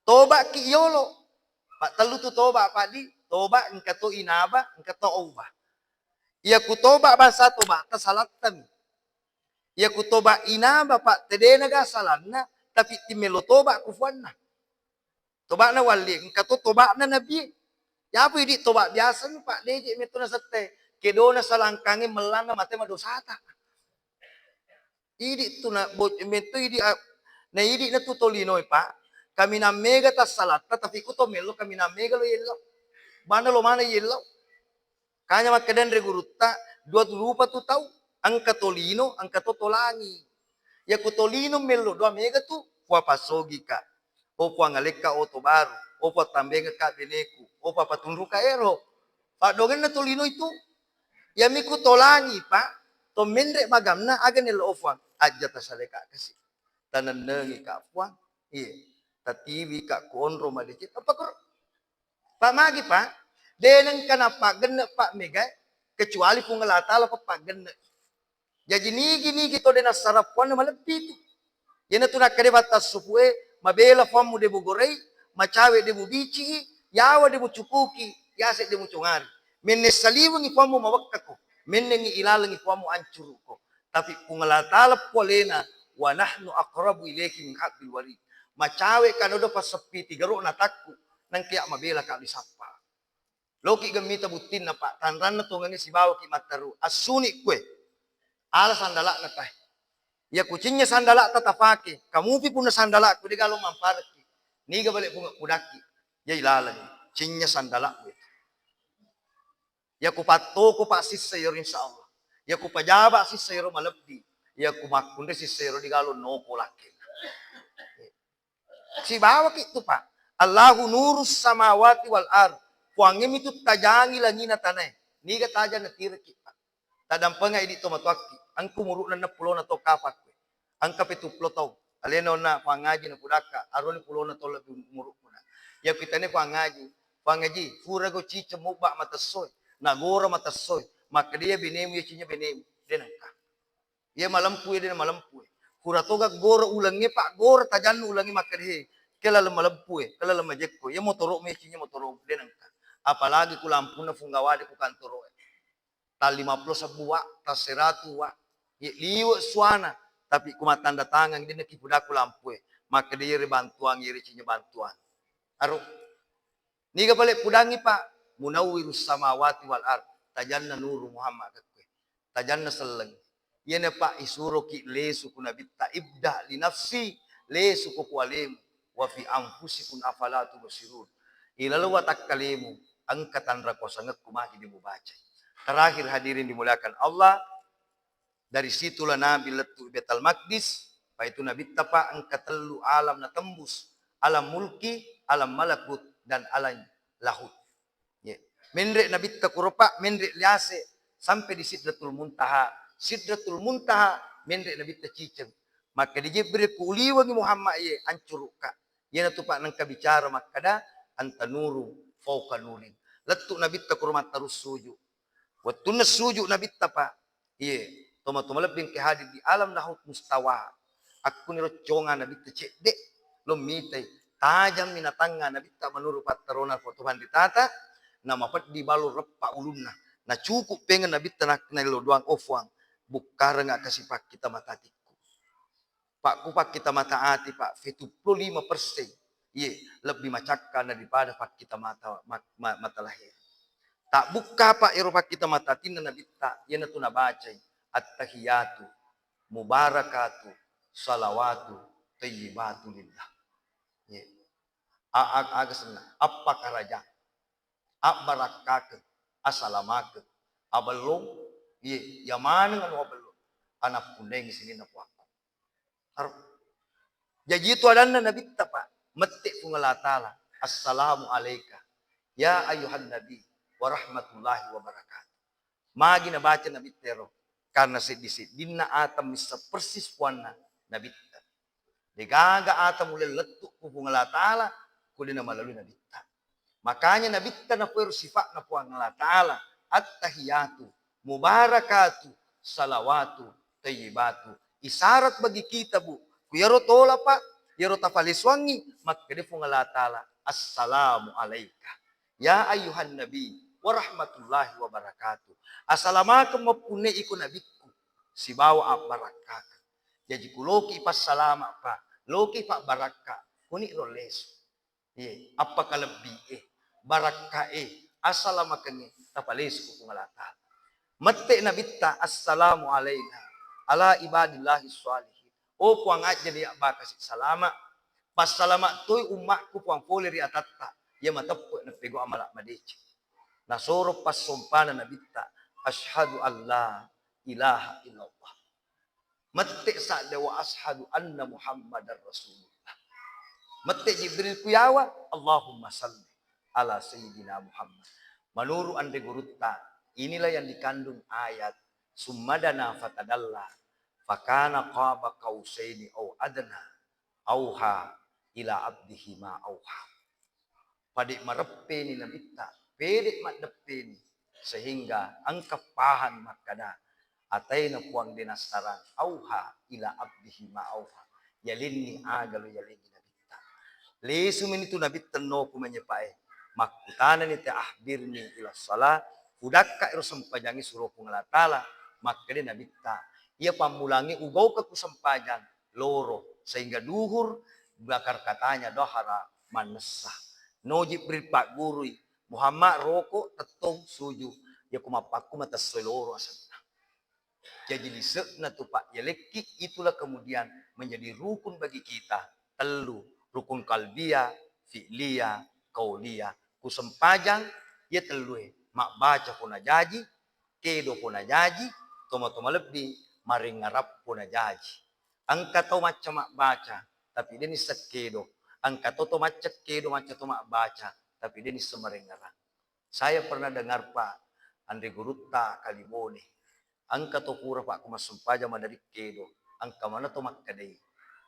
Toba ki yolo. Pattellu tu toba, Pak, di. Toba engka to inaba, engka to auba. Iya ku toba bangsa toba tasalattami. Iya ku toba inaba, Pak, tedena ga salanna, tapi timelo toba ku Puanna. Toba'na walli, engka to toba'na Nabi. Yapo idi toba biasa mi, Pak, deje metto nasette. Kedona salangkange mellanna mate madosata. Idi tu na bo-, metto idi a-, na idi na tu tolinoe, Pak. Kaminang mega tassalatta, tapi ku to mello kaminang mega lo yello. Bana lo mana yello. Kanya makkedanre gurutta, dua tu rupa tu tau, engka tolino, engka to tolangi. Yaku tolino mello doa mega tu, Puang passogika. O Puang alekka oto baru, o Puang tambengekka beneku, o Puang patunruka ero. Paddogenna tolino itu, yamiku tolangi, Pak, to menre magamna aga nello o Puang, ajja tasaleka kasi. Tanennengika Puang. Iya. Tatiwika ku onro madeceng. Apa koro? Pak magi, Pak? De nengka napaggenne, Pak, mega, kecuali Puang Allah Taala, Pak, paggenne. Jaji nigi-nigi to de nassarappuanna malebbi tu. Iyanatu nakkeda batta supu'e, mabela Puammu de mugorei, macawe de mubiciki, yawa de mucukuki, yase de mucongari. Menne saliwengi Puammu mawekkako, mennengi ilalengi Puammu ancuruko. Tapi Puang Allah Taala polena, wa nahnu aqrabu ilaihi min hablil warid. Macawe kanodo passeppi tigaro natakku, nangkea mabela ka disappa. Loki gemmita buttinna, Pak, tanranna tongengnge sibawaki matteru. Assuni kue. Ala sandala'na tae. Iya kucinnya sandala'ta tapake. Kamupi punna sandala'ku de galo mamparekki. Niga bale punga pudakki. Iya ilaleng. Cinnya sandala'ku itu. Iya kupattoko, Pak, sissa iyaro, insya Allah. Iya kupajaba sissa iyaro malebbi. Iya kumakkunre sissa iyaro de galo noko lakke. Sibawaki tu, Pak. Allahu nurus samawati wal ard. Puangnge mitu tajangi langina tanae. Niga tajang natireki, Pak. Tadampengeng idi tomatoakki. Engka umuru'na enneng pulona taung kapang kue. Engka petuppulo taung. Alena onna Puang Haji napudakka, aroni pulona taung lebbi umuru'ku na. Iya kuitane Puang Haji. Puang Haji, furago ciceng mubba matessoe. Nagora matessoe. Makkeda iya benemu, iya cinye benemu. De nengka. Iya malempu, iya de malempu. Pura toga gora ulengnge, Pak, gora tajannu ulengnge makkeda, he, ke laleng malempu e, ke laleng majekko. Iya motoro'mu, iya cinye motoro'mu, de nengka. Apalagi ku lampunna fungawade ku kantoro'e. Tang lima puluh sebbu wa, tang seratu wa. Iya liwe suana, tapi ku mattanda tangang de nakipudaku lampu e. Makkeda iyere bantuang, iyere cinye bantuang. Aro. Niga pale pudangngi, Pak? Munawwirus samawati wal ard. Tajanna nuru Muhammad kekkue. Tajanna selleng. Iyana, Pak, isuroki lesu ku Nabitta, ibda li nafsi, lesu ko ku alemu, wa fi anfusikum afala tubsirun. Ilaleng watakkalemu, engka tanra kuasangekku magi de mubacai. Terakhir, hadirin dimuliakan Allah, dari situlah Nabi lettu Baitul Maqdis, paitu Nabitta, Pak, engka tellu alam natembus, alam mulki, alam malakut, dan alam lahut. Ye. Menre Nabitta kuro, Pak, menre liase sampai di Sidratul Muntaha. Sidratul Muntaha menre Nabitta ciceng. Maka di Jibril, kuliwengi Muhammad ye, ancurukka. Iyanatu, Pak, nengka bicara makkada, anta nuru fauqa nurin. Lettu Nabitta kuro mattarus suju. Wettunna suju Nabitta, Pak, iye, toma-toma lebbi engka hadir di alam lahut mustawa. Akkuniro conga Nabitta cedde, lo mitai, tajammi natangnga Nabitta menurut pattarona foto panditata, namapeddi balo reppa ulunna. Nacukup pengeng Nabitta nak-, naelo doang, "Oh Fuang, bukkarenga kasi pakkita matatikku." Pak, ku pakkita mata ati, Pak, fetuppulo lima persen. Iye, lebbi macakka daripada pakkita mata, ma-, ma-, mata lahir. Tabbukka, Pak, ero pakkita mata atinna Nabitta, iyanatu nabacai, "Attahiyatu, mubarakatu, salawatu, tayyibatu lillah." Iye. A-, a-, aga senna, appakarajang, abbarakkakeng, asalamakeng, abellong, iye, iya maneng anu abellong, anappunnengi sininna puakku. Aro. Jaji itu adanna Nabitta, Pak, mette Puang Allah Taala, "Assalamu alaika, ya ayyuhan nabi, wa rahmatullahi wa barakatuh." Magi nabaca Nabitta ero, karena seddi-seddinna ata missa persis puanna Nabitta. Degaga ata mulai lettu ku Puang Allah Taala, ku de namalalui Nabitta. Makanya Nabitta napuero sifa'na Puang Allah Taala, "Attahiyatu, mubarakatu, salawatu, tayyibatu." Isyarat bagi kita, Bu, ku iyaro tola, Pak, iyaro tafalesuangngi, makkeda Puang Allah Taala, "Assalamu alaika, ya ayyuhan nabi, wa rahmatullahi wa barakatuh." Asalamakeng mappunne iko nabikku, sibawa abbarakkakeng. Jaji ku loki passalama, Pak, loki pabbarakka, kuni ro lesu. Iye, appakalebbi e, barakka e, assalamakengnge, tapalesu ku Puang Allah Taala. Mette Nabitta, "Assalamu alaina ala ibadillahi sholihin." Oh Puang, ajjali abbakasi salama. Passalama toi ummakku, Puang, pole ri atatta iya mateppe napego amala madeceng. Nasoro passompana Nabitta, "Asyhadu an la ilaha illallah." Mette sadde, "Wa asyhadu anna Muhammadar Rasulullah." Mette Jibril ku yawa, "Allahumma salli ala Sayyidina Muhammad." Menurut anre gurutta, inilah yang dikandung ayat, "Summa dana fatadalla, Fakana qaba qausaini au adna, auha ila abdihi ma auha. Pade mareppeni Nabitta, pede maddeppeni, sehingga engka pahang makkada, ataina Puang de nassarang, auha ila abdihi ma auha. Yalenni aga lo yalenni Nabitta. Lesumi nitu Nabitta noku menyepae. Makkutanani te, akhbirni ila shalah, udakka ero sempajangnge suro Puang Allah Ta'ala. Makkeda Nabitta, iya pammulangnge ugauka ku sempajang loro, sehingga duhur, bakar katanya dohara, mannessa. No Jibril paggurui, Muhammad, roko, tettong, suju. Iya ku mappakku matessoi loro asenna. Jaji lise'na tu, Pak, yalekki, itulah kemudian menjadi rukun bagi kita. Tellu, rukun kalbia, fi'lia, kaulia. Ku sempajang, iya tellue, mabbaca pona jaji, kedo pona jaji, toma-toma lebbi, marengngarang pona jaji. Engka tau macca mabbaca, tapi de nisseng kedo. Engka to, to macca kedo, macca to mabbaca, tapi de nisseng marengngarang. Saya pernah dengar, Pak, anre gurutta Kalibone. Engka to pura, Pak, ku massempajang maderri kedo. Engka mana to makkedai,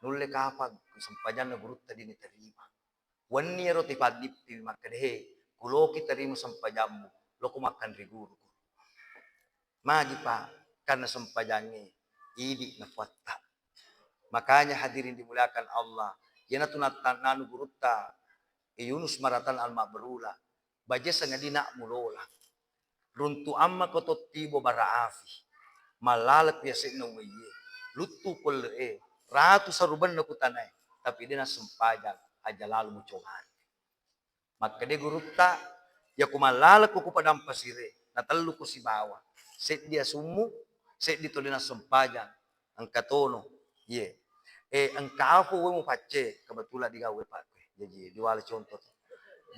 nulle kapang sempajanna gurutta de niterima. Wenni ero tipaddippi makkeda, he, kuloki terima sempajammu, loko makkanre guru. Magi, Pak, karena sempajangnge idi nafuatta. Makanya hadirin dimuliakan Allah, iyanatu natta-, nanu gurutta, eh, Yunus Maratan Al-Mabrula, baja sangadi nak mulola. Runtu amma ko to tibo bara afi. Mallaleng ku yase'na uwaiye. Luttu ku elle'e. Ratu sarubenna ku tanae. Tapi de nassempajang aja lalu mucongari. Makkeda gurutta, iya ku mallaleng ku, ku padang pasire, na tellu ku sibawa. Seddi asummu, seddi to de nassempajang. Engka tono. Iye. Eh, engka apo uwe mupacce, kebetulan digawe, Pak. Jaji, diwale contoh.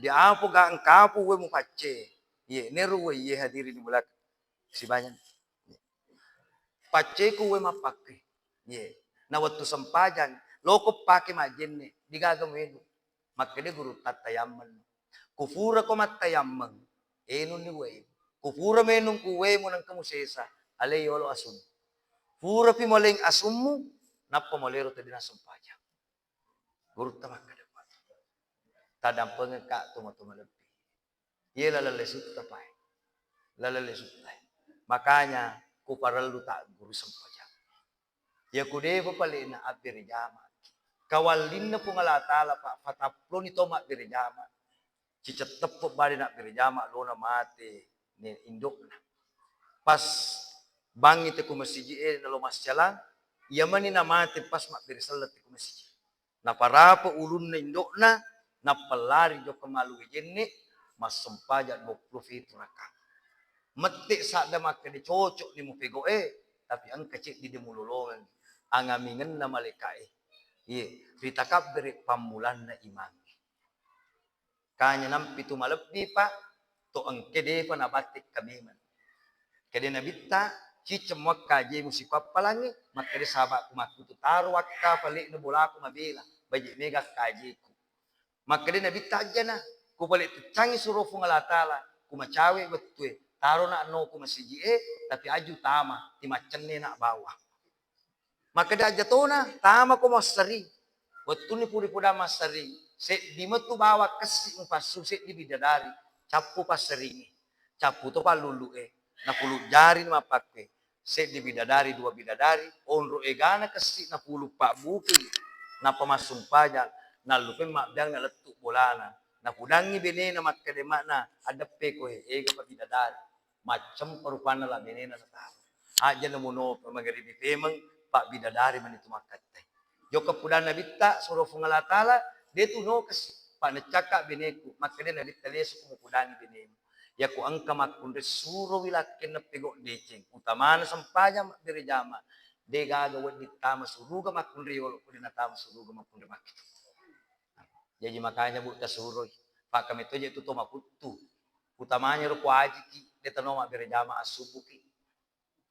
Di apo ga engka apo uwe mupacce. Iye, nero uwe iye hadiri di belak-, sibanyang. Pacceku uwe mappakke. Iye. Na wettu sempajang, loko pake majjenne, digaga menu. Makkeda gurutta, tayammeng. Ku pura ko mattayammeng, enunni uwaimu. Ku pura menung ku uwaimu nengka musesa, alai yolo asummu. Purapi maleng asummu, nappa malero tedina sempajang. Gurutta makkeda, tadampengekka toma-toma lebbi. Iye laleng lesutta pae. Laleng lesutta. Makanya ku parellu tagguru sempajang. Iya ku depa pale'na abbere jama'ki. Kawallinna Puang Allah Ta'ala, Pak, fataploni to mabbere jama. Cicetteppe bade nabbere jama, lona mate ne indo'na. Pas bangngi te ku masiji e nalo massalang, iya mani namate pas mabbere selleng te ku masiji. Naparape ulunna indo'na, nappa lari jokka malu wejenne, massempajang duappulo fitu raka. Mette sadda makkeda cocok ni mupego e, tapi engka ceddi de mulolongeng. Angamingenna malaika e. Iye, ritakabbere pammulanna imangnge. Kanya nampitu malebbi, Pak, to engke defa nabatte kamemeng. Kede Nabitta, ciceng muakkajemu sikuappalangnge, makkede sahabakku makkutu taro wakka pale'na bolaku mabela, baje mega kajeku. Makkede Nabitta, ajjana, ku pale tuccangi suro Puang Allah Ta'ala, ku macawe wettue, taro na no ku masiji e, tapi aju tama, timaccenne na bawang. Makkeda aja tona, tamako massering. Wettunni puri podang massering, seddi metu bawang kessi mupassu, seddi bidadari, cappu passeringnge, cappu to pallulu'e, napulu jari ni mappakkue, seddi bidadari, dua bidadari, onro egana kessi napulu pabbuki, nappa massumpajang, nallupeng mabbiang nalettu bolana, napudangngi benena makkeda ma'na, adeppe koe, ega pa bidadari. Maccempa rupanna la benena nataro. Ajjana muno magaribi pemeng, pa bidadari mani tu makkattai. Jokka pudanna Nabitta, suro Puang Allah Ta'ala, de tu no kessi, pa neccakka beneku, makkeda Nabitta, lesu ku mupudangi benemu. Yaku engka makkunrai suroi lakkenna pegau deceng, utamana sempajang mabbere jama, de gaga wedding tama suruga makkunrai yolo, ko de natama suruga makkunrai makkitu. Jaji makanya, Bu, tasuroi. Pakkameto je tu to makuttu. Utamanya ro ko ajiki, de tano mabbere jama assubuki.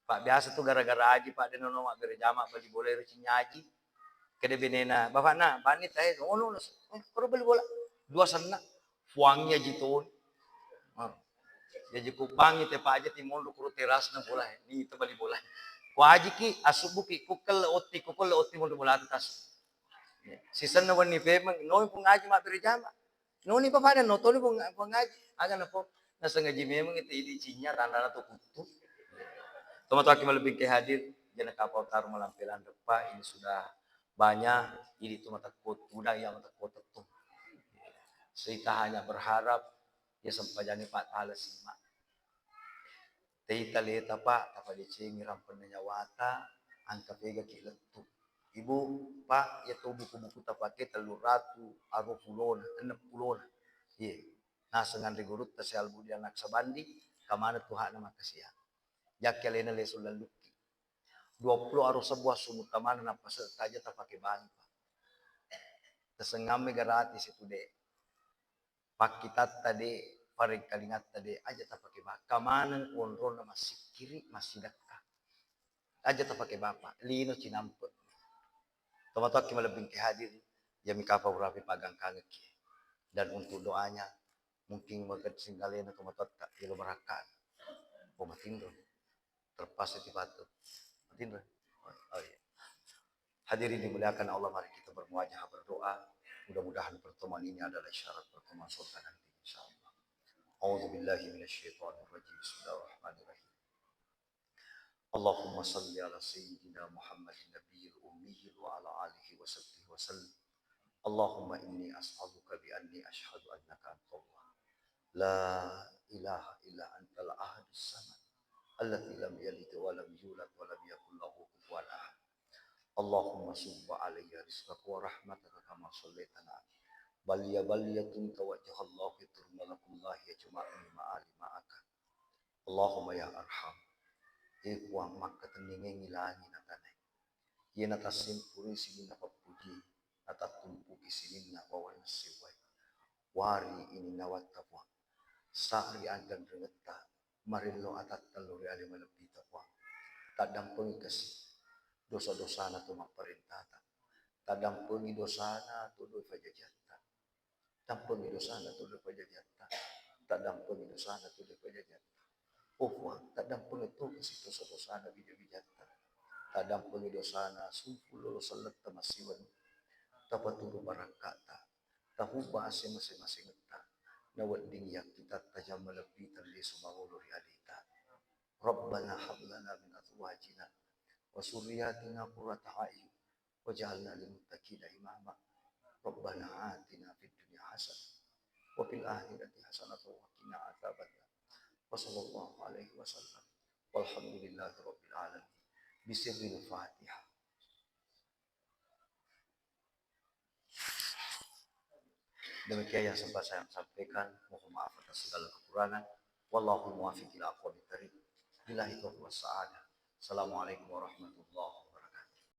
Pak, biasa tu gara-gara aji, Pak, de nono mabbere jama bali bola ro cinyaji. Kede benena, "Bapakna, bani tae, ono, ono, eh, koro bali bola." Dua senna, puangi aji toni. Oh. Jaji ku bangi te Pak aja timonro kuro terasna bola, ni te bali bola. Wajiki, asubbuki, kukkelle otti, kukkelle otti monro bolata tasu. Sisenna wenni pemeng, noni pung ngaji mabbere jama. Noni papada notoni pung, pung ngaji. Aga napo, nasengaji memeng itu idi cinya tanrana to kuttu. Tomatoaki malebbi ke hadir, jana kapal taru malampe landeppa, ini sudah banyak idi tu matekko tudang ya matekko tettung. Saya hanya berharap ya sempajangi Pak Taala simak. Tei taleta, Pak, tapadecengi rampenna nyawata, angka pegaki lettu. Ibu, Pak, iya to buku-buku tapake tellu ratu aruwa pulona, enneng pulona. Iye, naseng anre gurutta Syekh Al-Budi Anak Sabandi, kamana tu hakna makkasiang. Jakki alena lesu lallukki. Dua puluh aruwa sebbu assumu tamana nappa se-, taja tapake bangi, Pak. Tasengamme gratis itu, Dek. Pakkitatta de, parengkalingatta de, aja tapake bakka maneng onronna massikkiri, massidekka. Aja tapake bapa, lino cinampe. Tomatoakki malebbi engke hadir, yami kapa urapi pagangkangekki. Dan untuk doanya, mungkin magedding alena tomatoatta, yelo barakka. Ko matinro. Terpaksa tiba tu. Matinro. Oh, iya. Hadirin dimuliakan Allah, mari kita bermuwajahah berdoa. Mudah-mudahan pertemuan ini adalah isyarat pertemuan surga nanti, insyaallah. A'udzubillahi minasyaitonirrajim. Bismillahirrahmanirrahim. Allahumma salli ala sayyidina Muhammadin nabiyil ummiyil wa ala alihi wa sahbihi wa sallim. Allahumma inni as'aluka bi anni asyhadu annaka antallah. La ilaha illa antal ahadus samad. Alladzi lam yalid wa lam yulad wa lam yakul lahu kufuwan ahad. Allahumma subba alayya rizqaka wa rahmataka kama sallaita ala baliya baliyatun tawajjahallahu fi turmalakullahi ajma'in ma'ali ma'aka. Allahumma ya arham. E Puang, makkatenningengngi langi na tanae. Iye natassempuri sininna pappuji, natattumpuki sininna wawanna sewwae. Wari ininnawatta Puang. Sa'ri anrenrengetta, marillo atatta lao ri ale malebbita Puang. Taddampengi kasi dosa-dosana to mapparentata. Taddampengi dosana to doi fajajatta. Dampengi dosana tulle pajajatta. Taddampengi dosana tulle pajajatta. Oh Puang, taddampengi tu kasi dosa-dosana bija-bijatta. Taddampengi dosana sumpulolo selletta massiwani. Tapaturu barakkata. Tahubba ase mase-masengetta. Nawedding yakkitatta jamma lebbi tallesu mangolo ri aleta. Rabbana hab lana min azwajina wa surriyatina qurrata a'yun waj'alna lil muttaqina imama. Rabbana atina fid dunya hasanah wa fil akhirati hasanah wa qina adzabannar. Wa sallallahu alaihi wasallam. Walhamdulillahi rabbil alamin. Bisirril Fatihah. Demikian yang sempat saya sampaikan. Mohon maaf atas segala kekurangan. Wallahul muwaffiq ila aqwamit thariq. Billahi taufiq was sa'adah. Assalamualaikum warahmatullahi wabarakatuh.